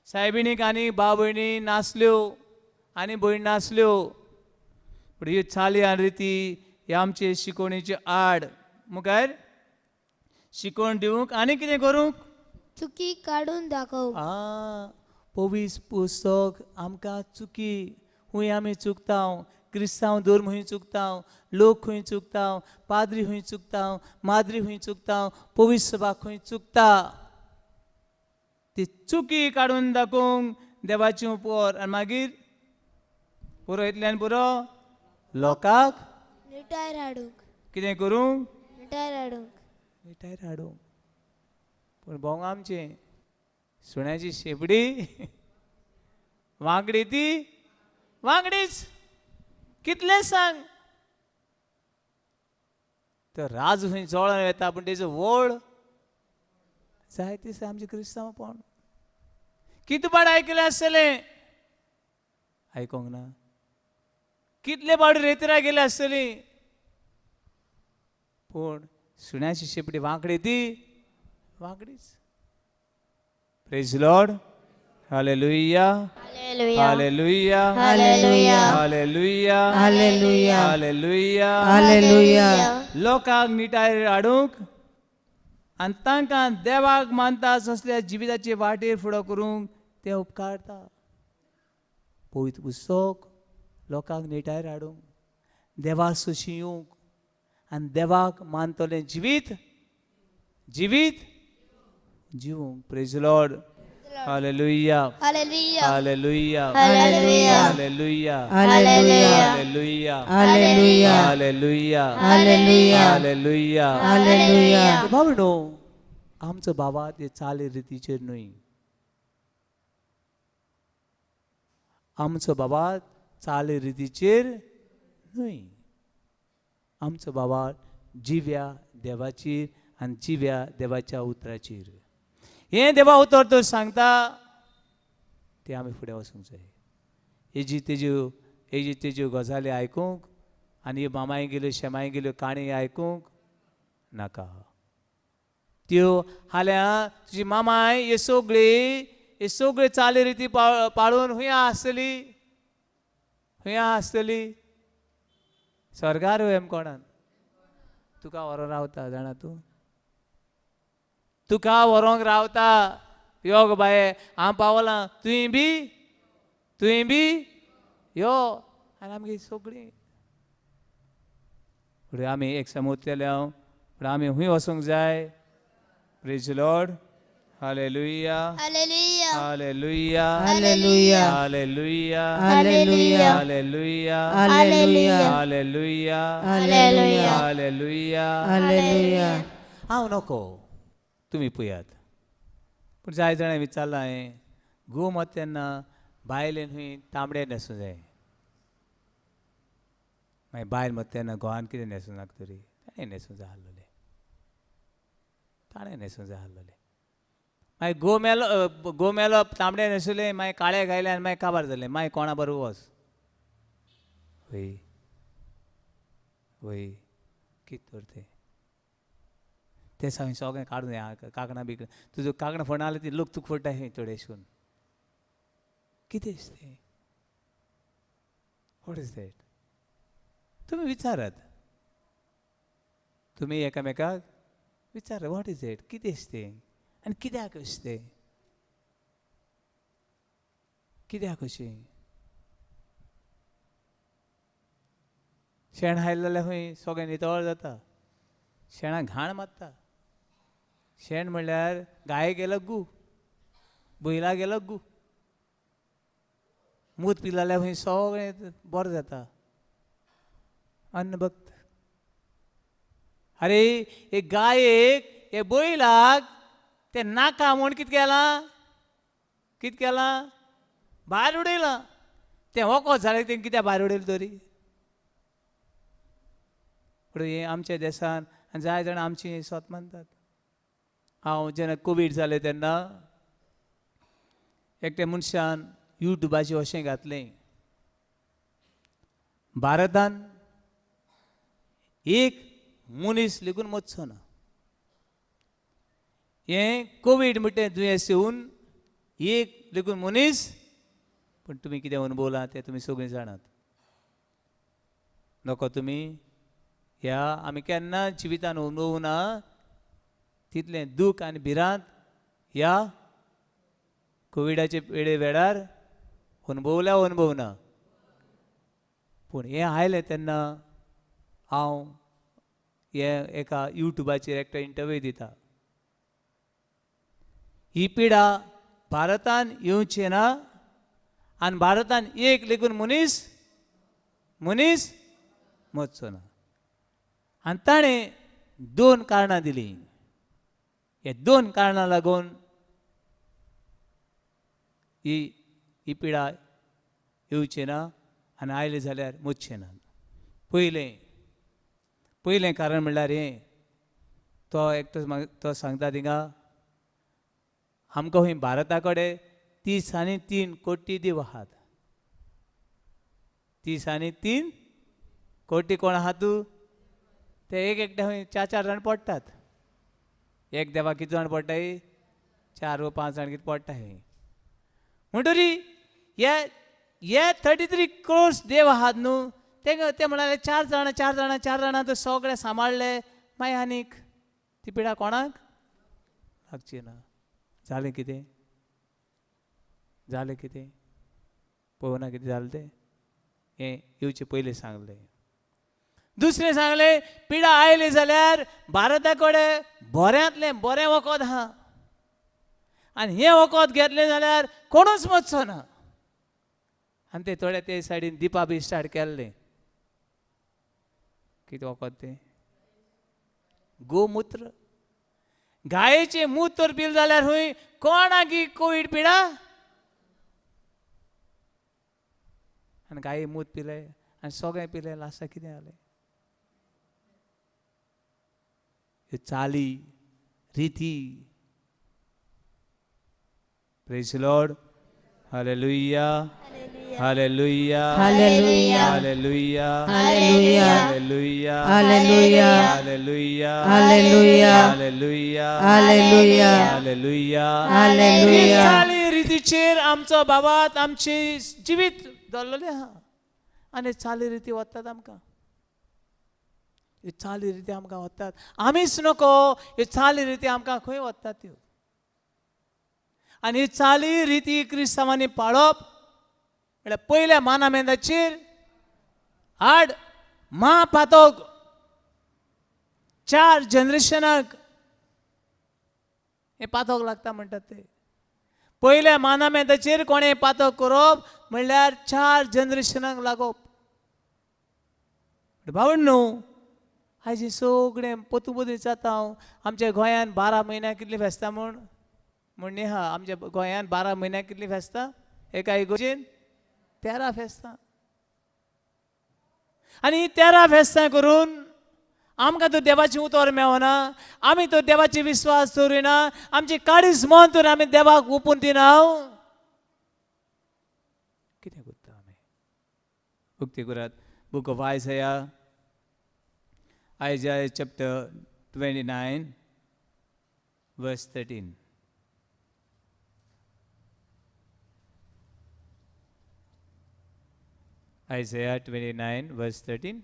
सायबिणीक आनी भाव भयणी नासल्यो आनी भयण नासल्यो. पूण ह्यो चाली आनी रिती हे आमचे शिकोवणेचे आड मुखार शिकोवण दिवंक आनी कितें करूंक? चुकी काडून दाखोवंक. आं, पवीस पुस्तक आमकां चुकी खंय आमी चुकता, क्रिस्तांव धर्म खंय चुकता, लोक खंय चुकता, पाद्री खंय चुकता, माद्री खंय चुकता, पवीस सभा खंय चुकता, ती चुकी काडून दाखोवंक देवाचें उपर. आनी मागीर पुरो इतल्यान पुरो लोकांक निटायर हाडूंक. कितें करूंक? निटायर हाडूंक. निटायर हाडूंक. पूण भोंग आमचें सुण्याची शेपडी वांकडी ती वांगडीच. कितलें सांग तर राज खंय जळोन वेता, पूण तेजो वळ जाय तीच आमचें क्रिस्तांवपण. कितू पाड आयकलें आसतलें? आयकोंक ना. कितले पावटी रेतरा गेले आसतली? पूण सुण्याची शेपडी वांकडी ती वांकडीच. Praise Lord. Hallelujah. Hallelujah. Hallelujah. Hallelujah. Hallelujah. Hallelujah. Hallelujah. Hallelujah. लोकांक निटाय हाडूंक आनी तांकां देवाक मानता तसल्या जिविताचे वाटेर फुडो करूंक ते उपकारता. पवित्र पुस्तक लोकांक निटायर हाडूंक, देवा सोशी येवंक आनी देवाक मानतलें जिवीत जिवीत जिवूंक. Praise Lord. Hallelujah. Hallelujah. Hallelujah. Hallelujah. Hallelujah. Hallelujah. Hallelujah. Hallelujah. Hallelujah. Hallelujah. Hallelujah. Hallelujah. बाबा आमचो बाबा ते चाली रितीचेर न्हय, आमचो बाबा चाली रितीचेर न्हय, आमचो बाबा जिव्या देवाचेर आनी जिव्या देवाच्या उतराचेर. हें देवा उतर तर सांगता तें आमी फुडें वचूंक जाय. हेजी तेज्यो हेजी तेज्यो गजाली आयकूंक आनी ह्यो मामाय गेल्यो शेमाय गेल्यो काणी आयकूंक नाका. त्यो हाल्यां तुजी मामाय हे सगळी हे सगळे चाली रिती पाळून हुंय आसतली, हुंय आसतली स्वर्गार वय कोणान तुका व्हरोन रावता जाणा तूं, तुका व्हरोंक रावता. यो गो बाये हांव पावलां, तुवें बी तुवें बी यो. आनी आमगे सगळीं फुडें आमी एक समजतले हांव, पूण आमी हुंय वचूंक जाय. Praise Lord. Hallelujah, hallelujah, hallelujah, hallelujah, hallelujah, hallelujah, hallelujah, hallelujah, hallelujah, hallelujah, hallelujah. Hallelujah. हांव नको तुमी पळयात. पूण जाय जाणां विचारलां हांवें, घोव मत तेन्ना बायलेन खंय तांबडें न्हेसूं जाय, मागीर बायल मत तेन्ना घोवान कितें न्हेसूं नाका तरी ताणें न्हेसूं जाय आसलेलें, ताणें न्हेसूं जाय आसलेलें. मागीर घोव मेलो, घोव मेलो तांबडें न्हेसुलें, मागीर काळें घायलें आनी मागीर काबार जालें, मागीर कोणा बरोबर वच. वय वय कितें तर तें तें हांवें सगळें काडून कांकणां बिकणां तुजो कांकणां फोडणा जाल्यार ती लोक तुका फोडटा खंय थोडे करून. कितें तें? What is that? तुमी विचारात, तुमी एकामेकाक विचारात what is that, कितें तें आनी कित्याक अशें तें, कित्याक अशें? शेण हायलें जाल्यार खंय सगळें नितळ जाता, शेणाक घाण मारता. शेण म्हणल्यार गाये गेलो गू, बैला गेलो गू, मूत पिलें जाल्यार खंय सगळें बरें जाता. अन्नभक्त. अरे एक गायेक हे बैलाक तें नाका म्हूण कितें केलां, कितें केलां, भायर उडयलां. तें वखद जालें तें कित्याक भायर उडयलें तरी? पूण हें आमच्या देसान आनी जाय जाणां आमची सोत मानतात. हांव जेन्ना कोवीड जालें तेन्ना एकट्या मनशान युट्यूबाचेर अशें घातलें, भारतान एक मनीस लेगून मरचो ना, हें कोवीड म्हणटा दुयेंस येवन एक लेगून मनीस. पूण तुमी कितें अनुभवलां तें तुमी सगळीं जाणात. नको तुमी ह्या आमी केन्ना जिवितान अनुभवना तितलें दूख आनी भिरांत ह्या कोविडाचे वेळे वेळार अनुभवल्या अनुभवना. पूण हें आयलें तेन्ना हांव हे एका युट्यूबाचेर एकटो इंटरव्यू दिता, ही पिडा भारतान येवची ना आनी भारतान एक लेगून मनीस मनीस मरचो ना. आनी ताणें दोन कारणां दिलीं. ह्या दोन कारणां लागून ही ही पिडा येवची ना आनी आयली जाल्यार मरचें ना. पयलें पयलें कारण म्हणल्यार हें, तो एकटो तो सांगता थिंगा आमकां खंय भारता कडेन 33 कोटी देव आहात. 33 कोटी कोण आहा तूं? ते एक एकटे खंय 4-4 जाण पडटात. एक देवाक कितें जाण पडटाय? 4 वा 5 जाण कितें पडटा. म्हणटरी हे हे 33 क्रोर्स देव आहात न्हू, ते म्हणाले 4 जाणां 4 जाणां 4 जाणां तर सगळे सांबाळ्ळे, मागीर आनीक ती पिडा कोणाक लागची ना. जालें कितें? जालें कितें? पळोवना कितें जालें तें? हें येवचें पयलीं सांगलें. दुसरें सांगलें, पिडा आयली जाल्यार भारता कडेन बऱ्यांतलें बरें वखद आहा आनी हें वखद घेतलें जाल्यार कोणूच मरचो ना. आनी ते थोडे ते सायडीन दिपा बी स्टार्ट केल्लें. कितें वखद तें? गोमुत्र. गायेचें मूत तर पिलें जाल्यार खंय कोणाकी कोवीड पिडा? आनी गाये मूत पिलें आनी सगळें पिलें, लास्टाक कितें जालें? ह्यो चाली रिती. Praise Lord. Hallelujah. Hallelujah. Hallelujah. Hallelujah. Hallelujah. Hallelujah. Hallelujah. Hallelujah. Hallelujah. Hallelujah. Hallelujah. Hallelujah. Hallelujah. चाली रितीचेर आमचो बाबात आमचे जिवीत दवरलेलें आहा आनी चाली रिती वतात आमकां, ह्यो चाली रिती आमकां वतात, आमीच नको ह्यो चाली रिती आमकां खंय वतात त्यो. आनी चाली रिती क्रिस्तांवांनी पाळप म्हळ्यार पयल्या मानामेंदाचेर आड म्हापातक 4 जनरेशनाक हें पातक लागता म्हणटात ते. पयल्या मानामेंदाचेर कोणें पातक करप म्हणल्यार 4 जनरेशनाक लागप. भावण न्हू आयज हें सगळें पोतू पोतू विचारता हांव, आमच्या गोंयान 12 म्हयन्याक कितलीं फेस्तां म्हूण म्हण आहा. आमच्या गोंयान 12 म्हयन्याक कितलीं फेस्तां? एका इगोजेन 13 फेस्तां. आनी 13 फेस्तां करून आमकां तो देवाचें उतर मेळना, आमी तो देवाचे विस्वास दवरिना, आमची काळीज मन तर आमी देवाक ओपून दिना. कितें करता आमी? उक्ती करात book of Isaiah, Isaiah chapter 29 verse 13. Isaiah 29 verse 13.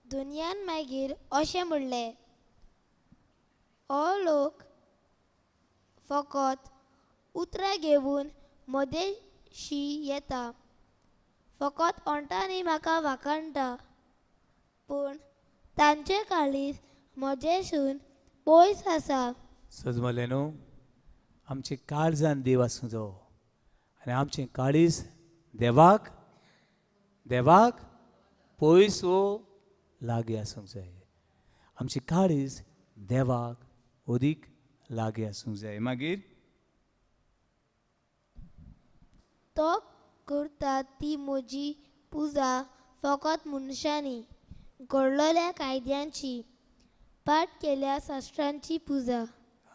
दुनियान मागीर अशें म्हणलें, हो लोक फकत उतरां घेवन मदेशी येता, फकत ओंठांनी म्हाका वाखाणटा, पूण तांचे काळीज म्हजेसून पयस आसा. सजमलें न्हू, आमचे काळजान देव आसूं जावो आनी आमचें काळीज देवाक देवाक पयस वो लागीं आसूंक जाय. आमची काळीज देवाक अदीक लागीं आसूंक जाय. मागीर तो करता ती म्हजी पुजा फकत मनशांनी घडलेल्या कायद्यांची, पाठ केल्या शास्त्रांची पुजा.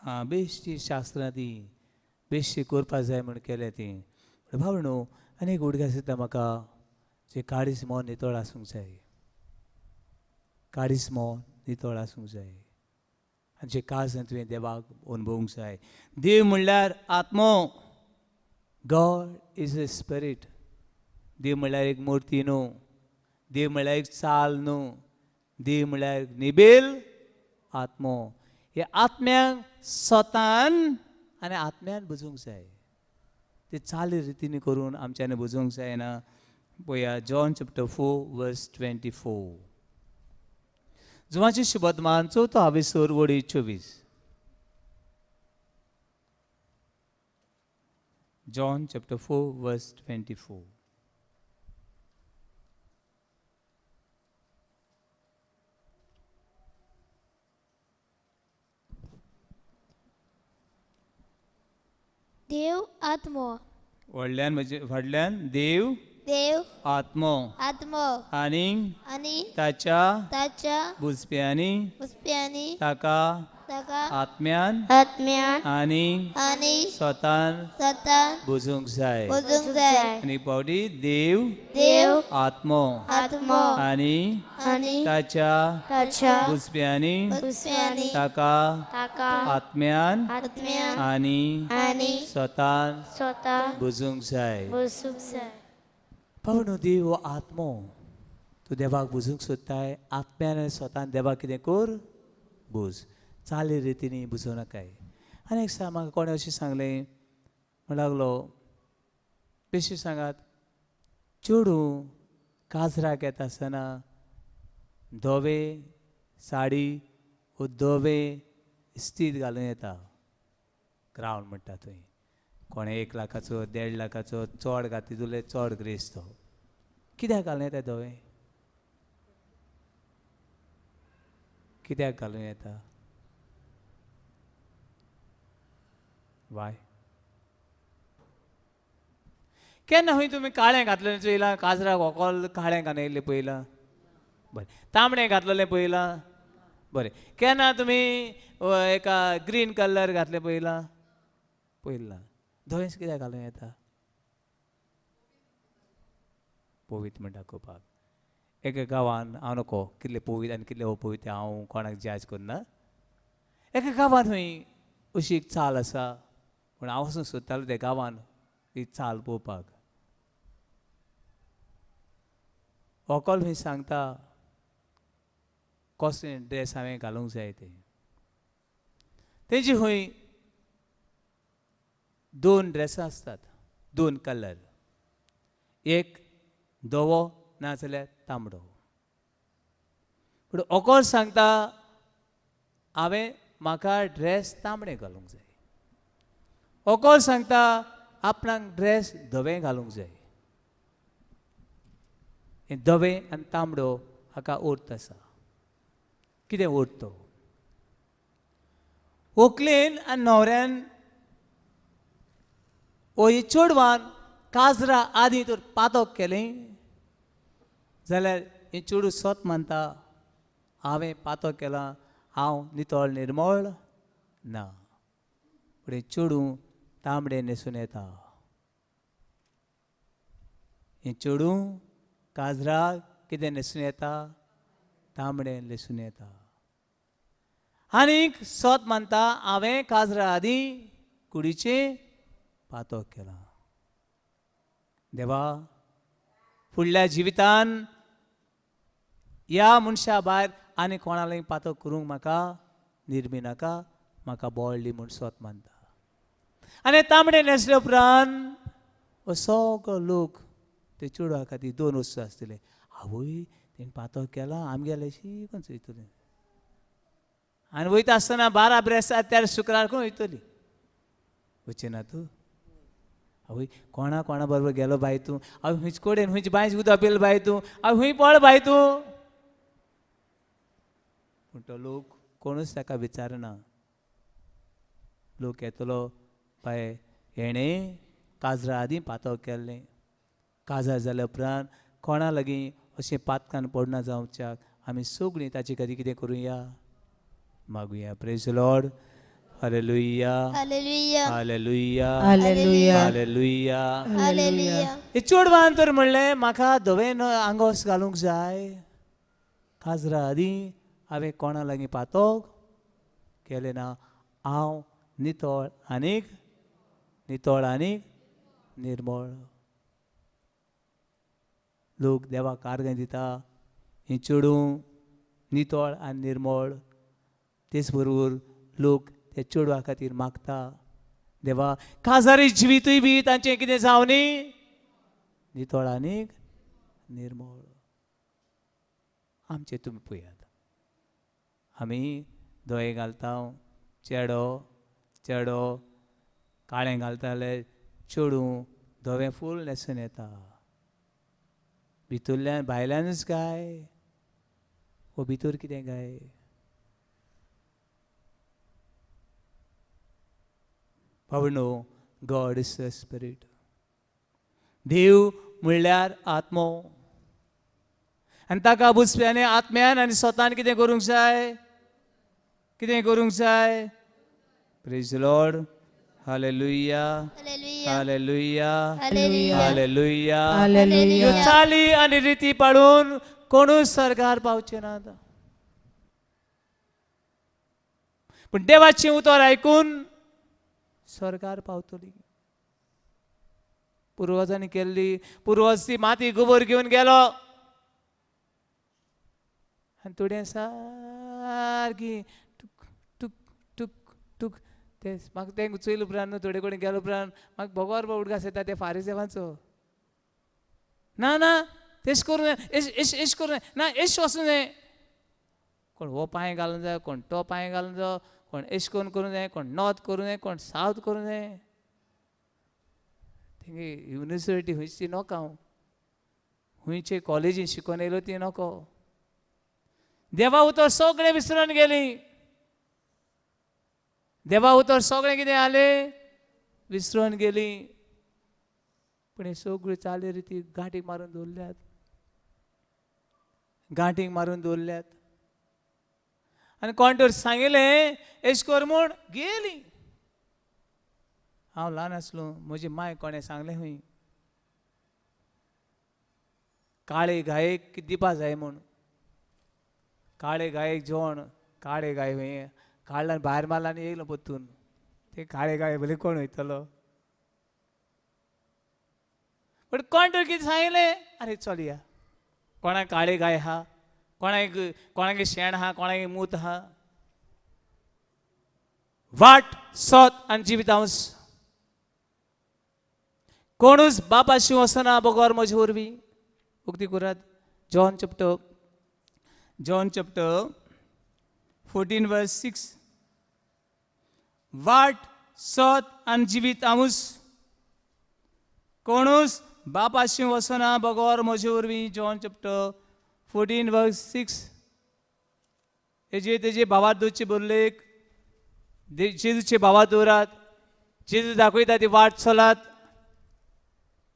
आं, बेश्टी शास्त्रां ती बेश्टी करपा जाय म्हूण केल्या ती. भाव न्हू, आनी एक उडगास येता म्हाका, जे काळीज मन नितळ आसूंक जाय, काळीज मन नितळ आसूंक जाय आनी जे काळजान तुवें देवाक अणभवूंक जाय. देव म्हणल्यार आत्मो, गॉड is a spirit. देव म्हणल्यार एक मुर्ती न्हू, देव म्हणल्यार एक चाल न्हू, देव म्हणल्यार निबेल आत्मो. हे आत्म्यांक स्वतान आनी आत्म्यान बुजूंक जाय. ते चाली रितीनी करून आमच्यांनी बुजूंक जायना. पळया जॉन चॅप्टर 4 वर्स 24, जुवाची शुभदमान 4 हावेसर वडी 24. जॉन चॅप्टर 4 वर्स 24. देव आत्मो, व्हडल्यान म्हणजे व्हडल्यान देव देव आत्मो आत्मो आनी आनी ताच्या ताच्या बुजप्यांनी बुजप्यांनी ताका ताका आत्म्यान आत्म्यान आनी आनी स्वतान स्वतान बुजूंक जाय. बुजूंक जाय. आनी पावटी देव देव आत्मो आत्मो आनी आनी ताच्या ताच्या बुजप्यांनी बुजप्यांनी ताका ताका आत्म्यान आत्म्यान आनी आनी स्वतान स्वता बुजूंक जाय. बुजूंक जाय. पावणो देव हो आत्मो, तूं देवाक बुजूंक सोदताय, आत्म्यान आनी स्वतान देवाक कितें कर बुज, चाली रितीनी बुजोवं नाकाय. आनी एक दिसा म्हाका कोणें अशें सांगलें, म्हण लागलो बेश्टी सांगात, चेडूं काजराक येता आसतना धवे साडी वो धवे इस्तीद घालून येता, ग्रावंड म्हणटा थंय कोणें 1 लाखाचो 1.5 लाखाचो चड घातली तुले चड ग्रेस तो कित्याक घालूं येता धवें, कित्याक घालूं येता? वाय केन्ना खंय तुमी काळें घातलें चोयलां? काजराक व्हंकल काळें घालून येयल्लें पळयलां? बरें, तांबडें घातलेलें पळयलां? बरें, केन्ना तुमी एका ग्रीन कलर घातलें पळयलां? पळयलां. धवेंच कित्याक घालूं येता? पवित्र म्हण दाखोवपाक. एका गांवान हांव नको कितले पवित्र आनी कितले अपवित्र हांव कोणाक जज करना. एका गांवान खंय अशी एक चाल आसा, पूण हांव वचूंक सोदतालो त्या गांवान ही चाल पळोवपाक. व्हंकल खंय सांगता कसले ड्रेस हांवें घालूंक जाय ते. तेजी खंय दोन ड्रेसां आसतात, दोन कलर, एक धवो नाजाल्यार तांबडो. पूण व्हंकल सांगता हांवें म्हाका ड्रेस तांबडे घालूंक जाय. व्हंकल सांगता आपणाक ड्रेस धवे घालूंक जाय. हें धवें आनी तांबडो हाका अर्थ आसा. कितें अर्थ तो? व्हंकलेन आनी न्हवऱ्यान वो चेडवान काजरा आदी तर पातक केलें जाल्यार हें चेडूं सत मानता हांवें पातक केलां, हांव नितळ निर्मळ ना. पूण हें चेडूं तांबडें न्हेसून येता. हें चेडूं काजराक कितें न्हेसून येता? तांबडें न्हेसून येता. आनीक सत मानता हांवें काजरा आदीं कुडीचें पातक केलां. देवा, फुडल्या जिवितान ह्या मनशा भायर आनी कोणालें पातक करूंक म्हाका निर्मी नाका, म्हाका बोळ्ळी म्हूण सत मानता. आनी तांबडें न्हेसले उपरांत हो सगळो लोक ते चेडवा खातीर दोन वस्तू आसतले. आवय तेणें पातक केलां, आमगेले शिकून चोयतली. आनी वयता आसतना 12 ब्रेस्तार त्या शुक्रार खंय वयतली? वचना ना तूं? आवय कोणा कोणा बरोबर गेलो बाय तूं? आवय खंयचे कडेन खंयचे बांयच उदक पिल बाय तूं? आवय खंय पळ बाय तूं? पूण तो लोक कोणूच ताका विचारना. लोक येतलो बाय हेणें काजरा आदीं पातक केल्लें, काजार जाल्या उपरांत कोणा लागीं अशें पातकान पडना जावच्याक आमी सगळीं ताचे खातीर कितें करुया? मागुया. Praise Lord. Hallelujah, hallelujah, hallelujah, hallelujah, hallelujah. Hallelujah. हे चेडवान तर म्हणलें म्हाका धवें आंगोस घालूंक जाय, काजरा आदीं हांवें कोणा लागीं पातक केलें ना, हांव नितळ आनीक नितळ आनीक निर्मळ. लोक देवाक आर्गां दिता, हें चेडूं नितळ आनी निर्मळ. तेच बरोबर लोक त्या चेडवा खातीर मागता, देवा काजारी जिवितूय बी तांचें कितें जावं न्ही, नितळ आनीक निर्मळ. आमचें तुमी पळयात, आमी धवें घालता, चेडो चेडो काळें घालताले, चेडूं धवें फूल न्हेसून येता. भितरल्यान भायल्यानूच काय वो भितर कितें काय? भावनो, गॉड is a spirit. देव म्हणल्यार आत्मो, आनी ताका बुजप्याने आत्म्यान आनी स्वतान कितें करूंक जाय? कितें करूंक जाय? Praise Lord. Hallelujah, hallelujah, hallelujah. ह्यो चाली आनी रिती पाळून कोणूच सरकार पावचे ना. पूण देवाचें उतर आयकून सरकार पावतली. पुर्वजांनी केल्ली, पुर्वज ती माती गोबर घेवन गेलो आनी थोडें सारकी टूक टूक टूक टूक ते म्हाका तें चोयले उपरांत न्हू थोडे कडेन गेले उपरांत म्हाका भोगोर उडगास येता ते फारीसेवांचो. ना ना तेश करूं जाय, एश एश एश करूं जाय, ना एश वचूं जाय. कोण हो पांय घालूंक जाय, कोण तो पांय घालूंक जाय, कोण एश करून करूं जाय, कोण नॉर्थ करूं जाय, कोण सावथ करूं जाय. तेंगे युनिवर्सिटी खंयची ती नोको हांव, खंयचे कॉलेजीन शिकोन येयलो ती नोको. देवा उतर सगळें विसरून गेली. देवा उतर सगळें कितें जालें? विसरून गेली. पूण हे सगळ्यो चाली रिती गांठीक मारून दवरल्यात. गांठीक मारून दवरल्यात आनी कोण तर सांगिल्लें एश कर म्हूण गेली. हांव ल्हान आसलो, म्हजी माय कोणें सांगलें खंय काळे गायेक दिवपा जाय म्हूण. काळे गायेक जेवण, काळे गाय खंय काडला भायर मारला आनी येयलो परतून. ते काळे गाय भले कोण वयतलो? बट कोण तर कितें सांगिल्लें, अरे चलया, कोणाक काळे गाय आहा, कोणाक कोणाक शेण आहा, कोणाक मूत आहा. वाट सत आनी जिवीत हांव, कोणूच बापाशी वचना बगर म्हजे वरवीं. उक्ती करात John chapter, John chapter 14 verse 6. वाट सत आनी जिवीत हांवूच, कोणूच बापाशी वचना बगर म्हजे वरवीं. John chapter 14 verse 6. हेजे तेजे भावार्थ बोल्लेक जेजूचे भावार्थ दवरात. जेजू दाखयता ती वाट चलात,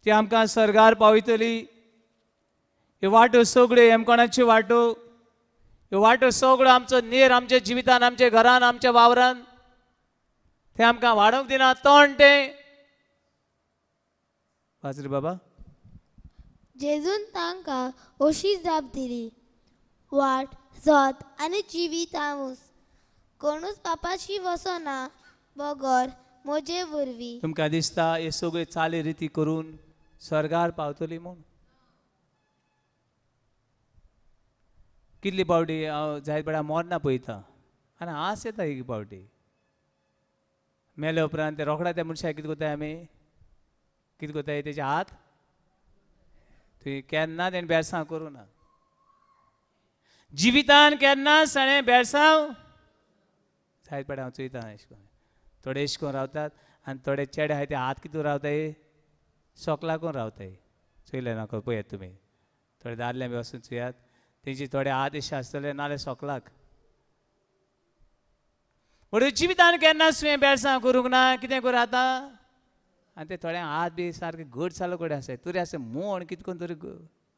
ती आमकां सर्गार पावयतली. ह्यो वाटो सगळ्यो हेमकोणाच्यो वाटो, ह्यो वाटो सगळ्यो आमचो नेर आमच्या जिवितान, आमच्या घरान, आमच्या वावरान, ते आमकां वाडोवंक दिना तोंड तें. वाच रे बाबा. जेजून तांकां अशी जाप दिली, वाट सत आनी जिवीत हांवूच, कोणूच बापाशी वचना बगर म्हजे वरवीं. तुमकां दिसता हे सगळे चाली रिती करून स्वर्गार पावतली म्हूण? कितली पावटी हांव जायत वेळा मरना पळयता आनी आस येता एक पावटी. मेल्या उपरांत ते रोखडा त्या मनशाक कितें करताय आमी, कितें करताय तेजे हात तुवें केन्ना तेणें बेळसांव करूं ना जिवितान, केन्नाच ताणें बेळसांव. जायत पावटी हांव चोयता अशें करून थोडे अशें करून रावतात आनी थोडे चेडे आहाय ते हात कितून रावताय, सोकलाकून रावताय. चोयले ना पळयात तुमी, थोडे दादले बी वचून चोयात, तेंचे थोडे हात अशे आसतले नाल्यार सोकलाक. म्हणून जिवितान केन्नाच तुवें बेळसांव करूंक ना, कितें करूं आतां? आनी ते थोडे हात बी सारके घट जालो कडेन आसाय तरी आसा म्हण कितें करून तरी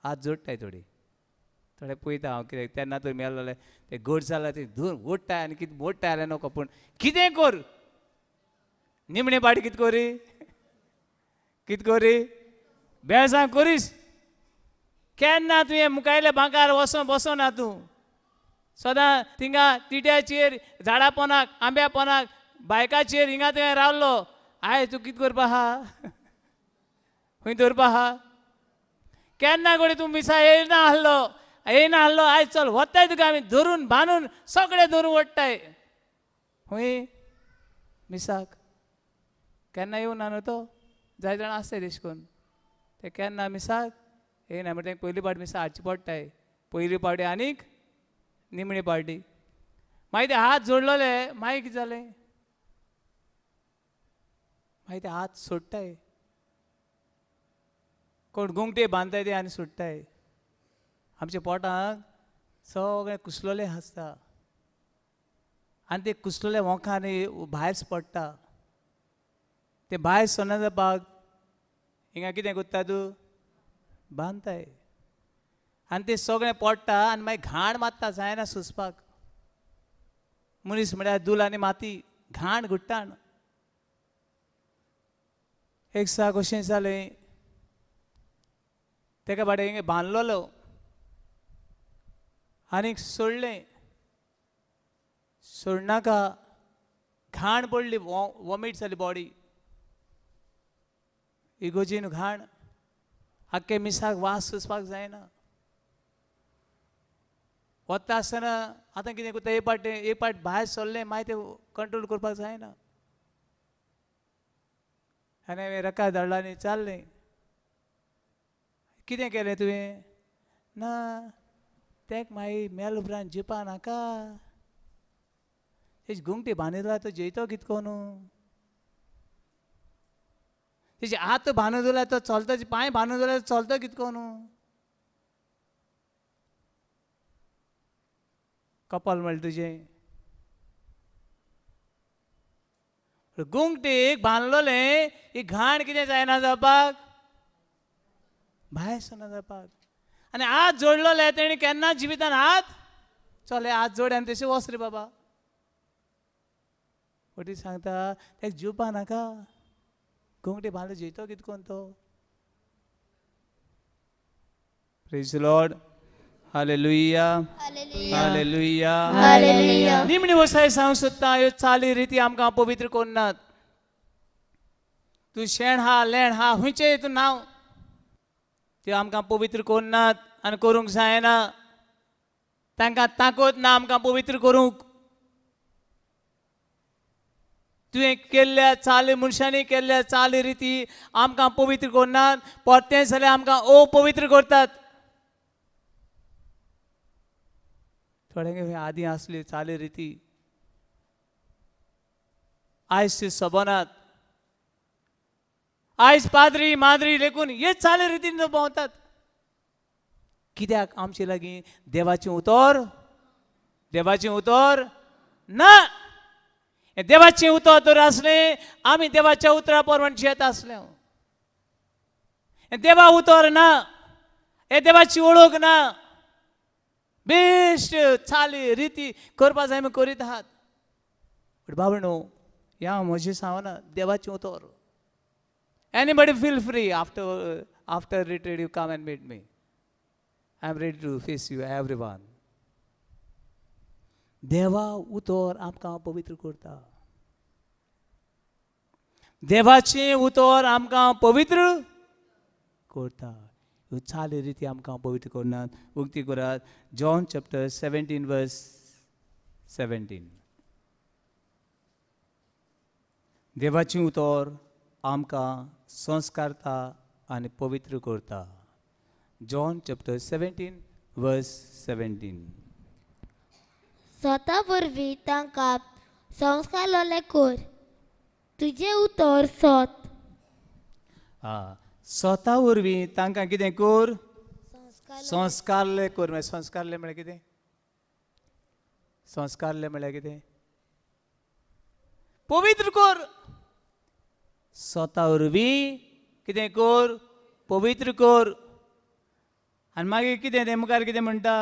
हात जोडटाय. थोडी थोडे पळयता हांव कितें तेन्ना तर मेलो जाल्यार ते घट जाला ते धरून ओडटाय आनी कितें मोडटाय जाल्यार नको, पूण कितें कर निमणे पाटी कितें करी, कितें करी बेळसांव करीस. केन्ना तुवें मुखायल्या बांकार वचोन बसना तूं, सदां थिंगा तिट्याचेर, झाडा पोनाक, आंब्या पोनाक, बायकाचेर हिंगा तुवें रावलो. आयज तूं कितें करपा आहा, खंय दवरपा आहा? केन्ना कडेन तूं मिसा येयना आहलो, येयना आहलो, आयज चल वताय तुका आमी धरून बांदून सगळें धरून ओडटाय खंय मिसाक. केन्ना येवना न्हू तो, जाय जाणां आसताय तशें करून ते केन्ना मिसाक येयना. म्हणटा तेंका पयली पावटी मिसा हाडची पडटाय, पयली पावटी आनीक निमणी पावटी. मागीर ते हात जोडलेले, मागीर कितें जालें, मागीर ते हात सोडटाय, कोण गुंगटे बांदताय ते आनी सोडटाय. आमच्या पोटाक सगळें कुसलोलें आसता आनी ते कुसलोले वोंखांनी भायर पडटा. ते भायर सरना जावपाक हिंगा कितें करता तूं, बांदताय आनी ते सगळें पडटा आनी मागीर घाण मारता, जायना सोंसपाक. मनीस म्हळ्यार दूल आनी माती, घाण घुट्टाण. एक साक अशें जालें, तेका बाडे हिंगा बांदलोलो आनीक सोडलें, सोडनाका, घाण पडली, वॉमीट जाली बॉडी, इगोजीन घाण, आख्खे मिसाक वास सोंसपाक जायना. वता आसतना आतां कितें करता, एक पाट एक पाट भायर सरलें मागीर तें कंट्रोल करपाक जायना. आनी हांवें रकाद धाडलो आनी चाललें. कितें केलें तुवें? ना तेक मागीर मेल उपरांत जिवपा नाका, तेजी गुंगटी बांदिल्ला तो जेयतो कितें करून, तेजे हात बांदून दवरला तो चलता, पांय बांदून दवरला चलता कितें करून. कपाल म्हणलें तुजें गुंगटीक बांदलोलें, ही घाण कितें जायना जावपाक, भायर सरना जावपाक. आनी हात जोडलेले तेणी केन्ना जिवितान हात चल हात जोड आनी तशें वच रे बाबा. फटी सांगता तेका जिवपा नाका, घुंगटी बांदले जेयतो कितें कोन तो. Praise Lord, hallelujah, hallelujah. निमणी वसाय सांगूंक सोदता, ह्यो चाली रिती आमकां पवित्र करनात. तूं शेण हा लेण हा खंयचें तूं नांव, त्यो आमकां पवित्र करनात आनी करूंक जायना. तांकां ताकद ना आमकां पवित्र करूंक. तुवें केल्ल्या चाली, मनशांनी केल्ल्या चाली रिती आमकां पवित्र करनात, परतें जाल्यार आमकां अपवित्र करतात. थोड्यांक आदीं आसली चाली रिती, आयज ती सोबनात. आयज पाद्री माद्री लेखून हे चाली रितीन भोंवतात. कित्याक आमचे लागीं देवाचें उतर, देवाचें उतर ना. देवाचें उतर तर आसलें आमी देवाच्या उतरा प्रमाण जियेत आसले. देवा उतर ना, हे देवाची ओळख ना, बेश्ट चाली रिती करपा जाय आमी करीत आहात. बट बाबा न्हू, ह्या म्हजें सांगना, देवाचें उतर. Anybody feel free after retreat you come and meet me. I am ready to face you everyone. देवा उतर आमकां पवित्र करता. देवाचें उतर आमकां पवित्र करता. ह्यो चाली रिती आमकां पवित्र करनात. उक्ती करात जॉन चॅप्टर 17 वर्स 17. देवाचें उतर आमकां संस्कारता आनी पवित्र करता. जॉन चॅप्टर 17 वर्स 17. स्वता वरवीं तांकां संस्कारलें कर, तुजें उतर सत. आं, स्वता वरवीं तांकां कितें कर? संस्कारले कर. म्हळ्यार संस्कारले म्हळ्यार कितें? संस्कारले म्हळ्यार कितें? पवित्र कर. स्वता वरवीं कितें कर? पवित्र कर. आनी मागीर कितें तें मुखार कितें म्हणटा?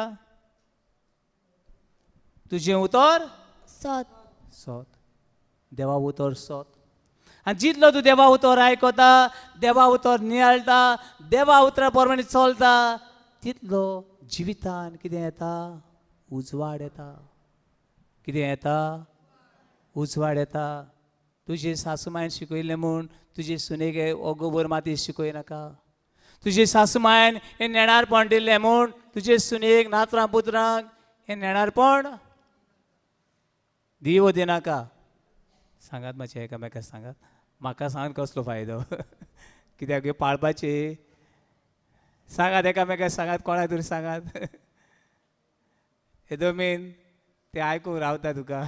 तुजें उतर सत. सत. देवा उतर सत. आनी जितलो तूं देवा उतर आयकता, देवा उतर नियाळटा, देवा उतरा प्रमाणे चलता, तितलो जिवितान कितें येता? उजवाड येता. कितें येता? उजवाड येता. तुजे सासूमायन शिकयलें म्हूण तुजे सुनेक हो गोबर माती शिकय नाका. तुजे सासूमायन हें नेणारपण दिल्लें म्हूण तुजे सुनेक नातरां पुत्रांक हें नेणारपण दिवो दिनाका. सांगात मातशें एकामेकाक सांगात, म्हाका सांगात कसलो फायदो? कित्याक ह्यो पाळपाची. सांगात एकामेकाक सांगात, कोणाक तरी सांगात. येदो मेन ते आयकूंक रावता तुका.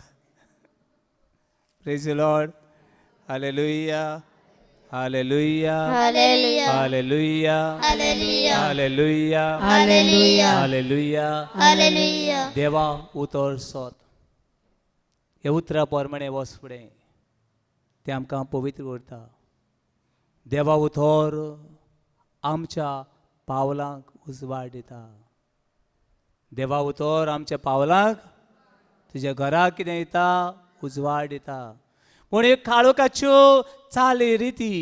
Praise Lord, hallelujah, hallelujah, hallelujah, hallelujah, hallelujah. Hallelujah. देवा उतर सत. हे उतरा प्रमाणे वच फुडें, तें आमकां पवित्र करता. देवा उतर आमच्या पावलांक उजवाड दिता. देवा उतर आमच्या पावलांक, तुज्या घराक कितें दिता? उजवाड दिता. पूण ह्यो काळोखाच्यो चाली रिती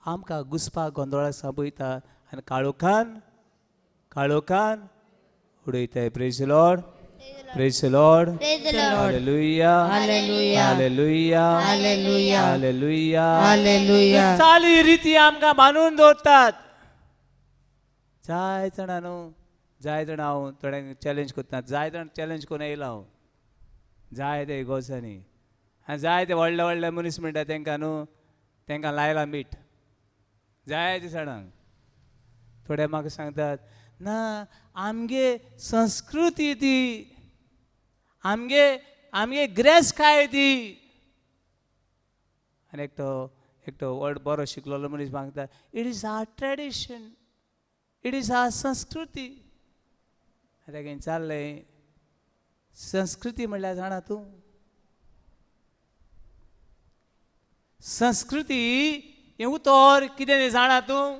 आमकां घुसपा गोंदळाक सापयता आनी काळोखान काळोखान उडयताय. Praise Lord, praise Lord, hallelujah, hallelujah, hallelujah. Hallelujah. चाली रिती आमकां बांदून दवरतात. जाय जाणां न्हू, जाय जाणां हांव थोड्यांक चॅलेंज करता, जाय जाण चॅलेंज करून येयला हांव जाय ते इगोर्जांनी. आनी जाय ते व्हडले व्हडले मनीस म्हणटा तेंकां न्हू, तेंकां लायलां मीठ जाय ते जाणांक. थोडे म्हाका सांगतात ना आमगे संस्कृती ती, आमगे आमगे गिरेस्तकाय ती. आनी एकटो एकटो व्हड बरो शिकलेलो मनीस मागता, it is our tradition, it is our संस्कृती. आनी ताका विचारलें, संस्कृती म्हणल्यार जाणा तूं? संस्कृती हें उतर कितें तें जाणा तूं?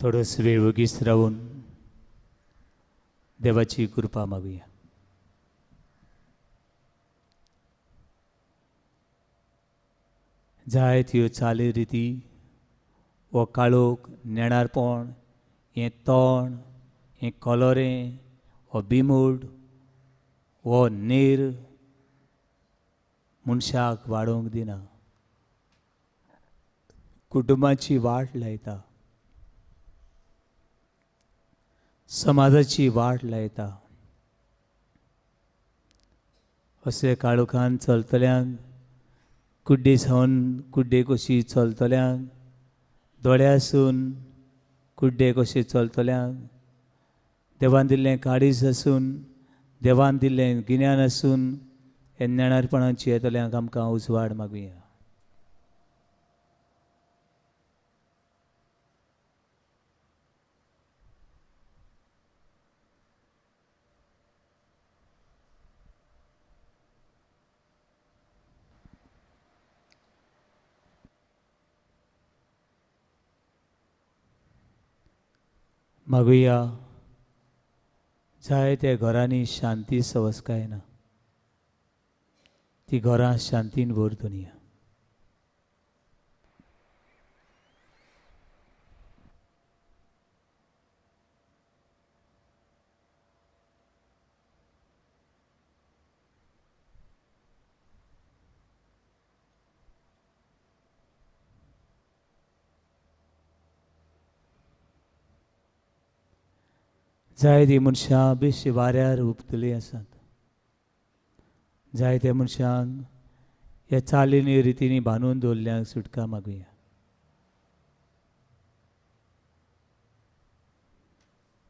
थोडोस वेळ वगीच रावून देवाची कृपा मागुया. जाय त्यो चाली रिती हो काळोख, नेणारपण, हें तोंड, हें कलोरें, हो बिमूड, हो नीर मनशाक वाडोवंक दिना, कुटुंबाची वाट लायता, समाजाची वाट लायता. अशे काळोखान चलतल्यांक, कुड्डे सावन कुड्डे कशी चलतल्यांक, दोळ्यासून कुड्डे कशे चलतल्यांक, देवान दिल्लें काळीज आसून, देवान दिल्लें गिन्यान आसून हे नेणारपणाची येतल्यांक आमकां उजवाड मागुया. मागुया जाय त्या घरांनी शांती सवसकाय ना, ती घरां शांतीन भर दुनिया. जायतीं मनशां बेश्टी वाऱ्यार हुपतलीं आसात. जायत्या मनशांक ह्या चालींनी रितींनी बांदून दवरल्यांक सुटका मागुया.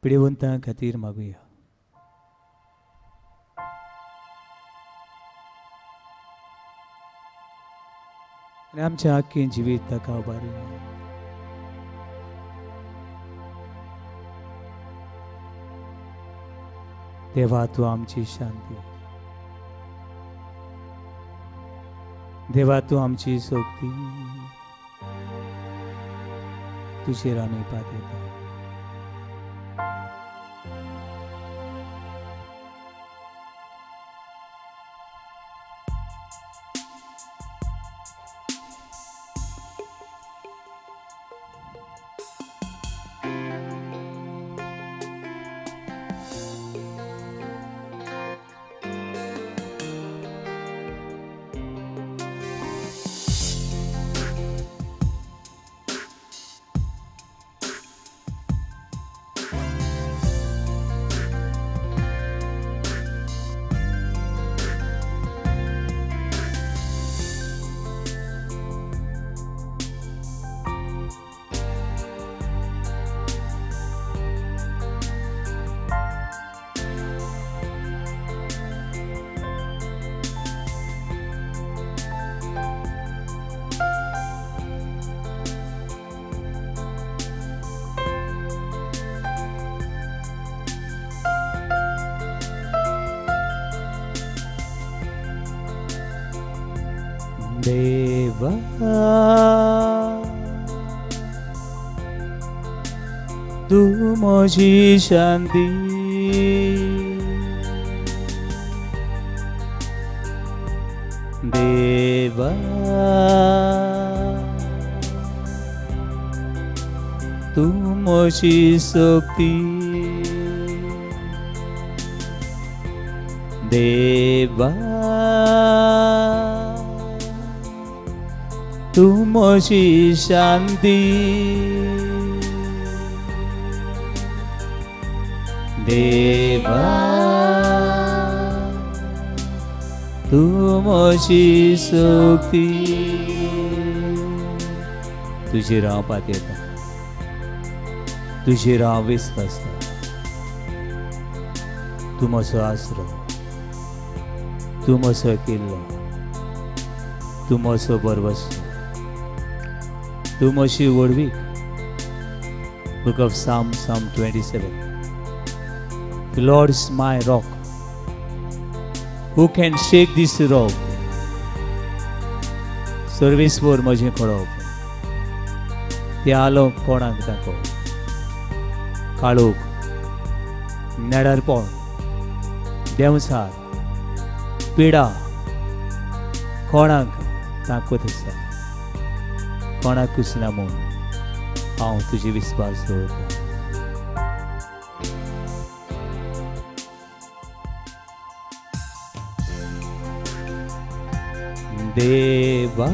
पिडेवंतां खातीर मागुया. आनी आमचें आख्खें जिवीत ताका उबारुया. देवा तूं आमची शांती, देवा तूं आमची शक्ती, तुजेर आमी पातयता. देवा तूं म्हजी शांती, देवा तूं म्हजी शक्ती, देवा तूं म्हजी शांती, देवा तूं म्हजी शक्ती. तुजेर हांव पातयेता, तुजेर हांव विस्वासता, तूं म्हजो आसरो, तूं म्हजो किल्लो, तूं म्हजो बरवसो, तूं म्हजी व्हडवीक. Book of Psalm, Psalm 27. The Lord is my rock. Who can shake this rock? सर्वेस्वर म्हजें खडप, ते आलो कोणाक दाखोव. काळोख, नेडारपण, देंवचार, पिडा कोणाक ताकत आसा, कोणाकूच ना म्हूण हांव तुजे विस्वास दवरतां. देवा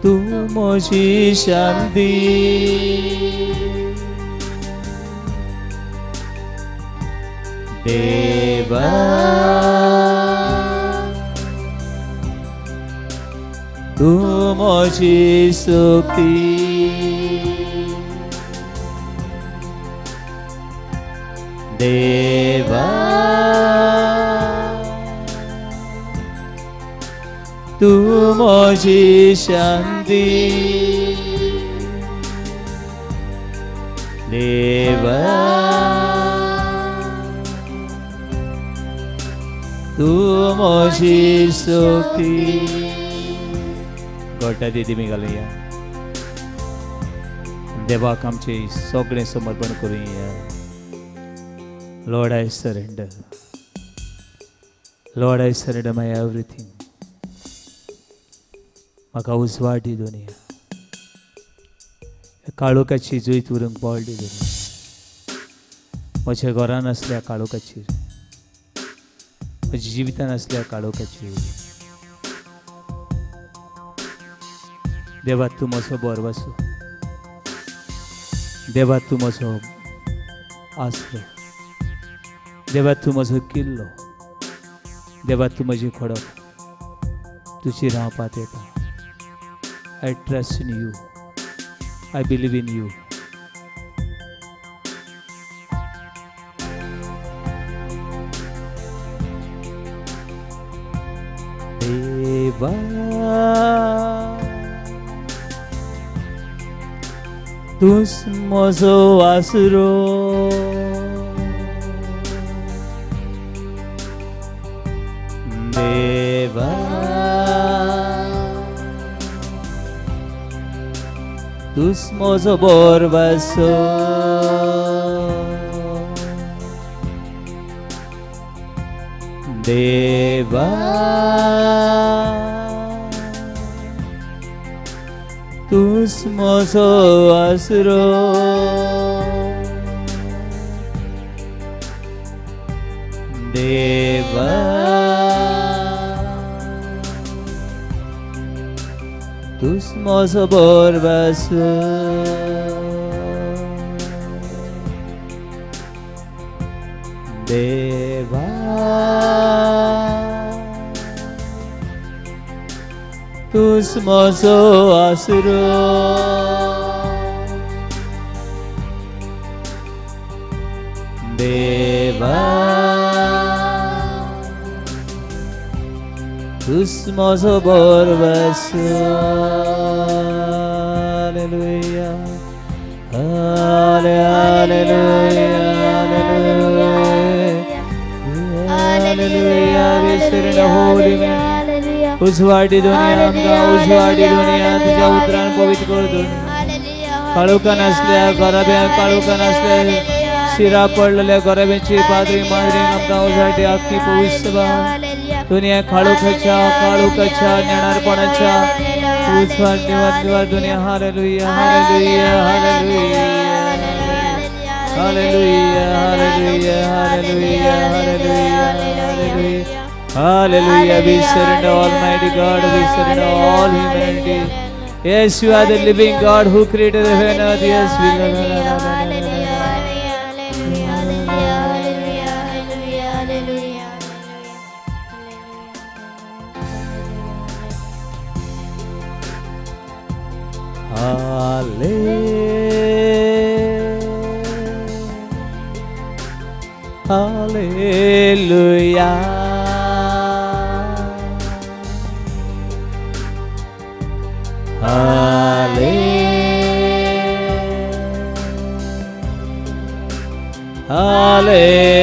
तूं म्हजी शांती, देवा तूं म्हजी शक्ती, देवा तूं म्हजी शांती, देवा तूं म्हजी शक्ती. गोटा दिदी मी घालुया. देवाक आमचें सगळें समर्पण करुया. Lord, I surrender. Lord, I surrender my everything. म्हाका उजवाड दी दुनिया, काळोखाची जैत उरूंक बळ दी दुनिया. म्हज्या घरान आसल्या काळोखाचेर, म्हज्या जिवितान आसल्या काळोखाचेर देवा तूं म्हजो बोरवासो, देवा तूं म्हजो आसरो, देवा तूं म्हजो किल्लो, देवा तूं म्हजी खडप, तुजी हांव पातयेता. I trust in you, I believe in you. देवा तूंच म्हजो आसरो, देवा तूंच म्हजो बोरवासो, देवा तूंच म्हजो आसरो, देवा तूंच म्हजो बोरवासो, देवा तूंच म्हजो आसरो, देवा तूंच म्हजो बोरवासो. Hallelujah, hallelujah, hallelujah. We surrender holy name. उजवाडी दुनिया आमकां, उजवाडी दुनिया तुज्या उतरान पवित्र कर दुनिया. काळोखान आसल्या घराब्यांक, काळोखान आसल्या शिरा पडलेल्या घराब्यांची पाद्री माद्रींक आमकां उजवाडी आख्खी पवित्र सभा दुनिया काळोखाच्या, काळोखाच्या नेणारपणाच्या उजवाड निवार निवार दुनिया. Hallelujah, hallelujah, hallelujah, hallelujah, hallelujah, hallelujah, hallelujah, hallelujah. Hallelujah. We surrender, Almighty God. We surrender all humanity. Yes, you are the living God who created the heaven and earth. Yes, we love. Hallelujah. Hallelujah.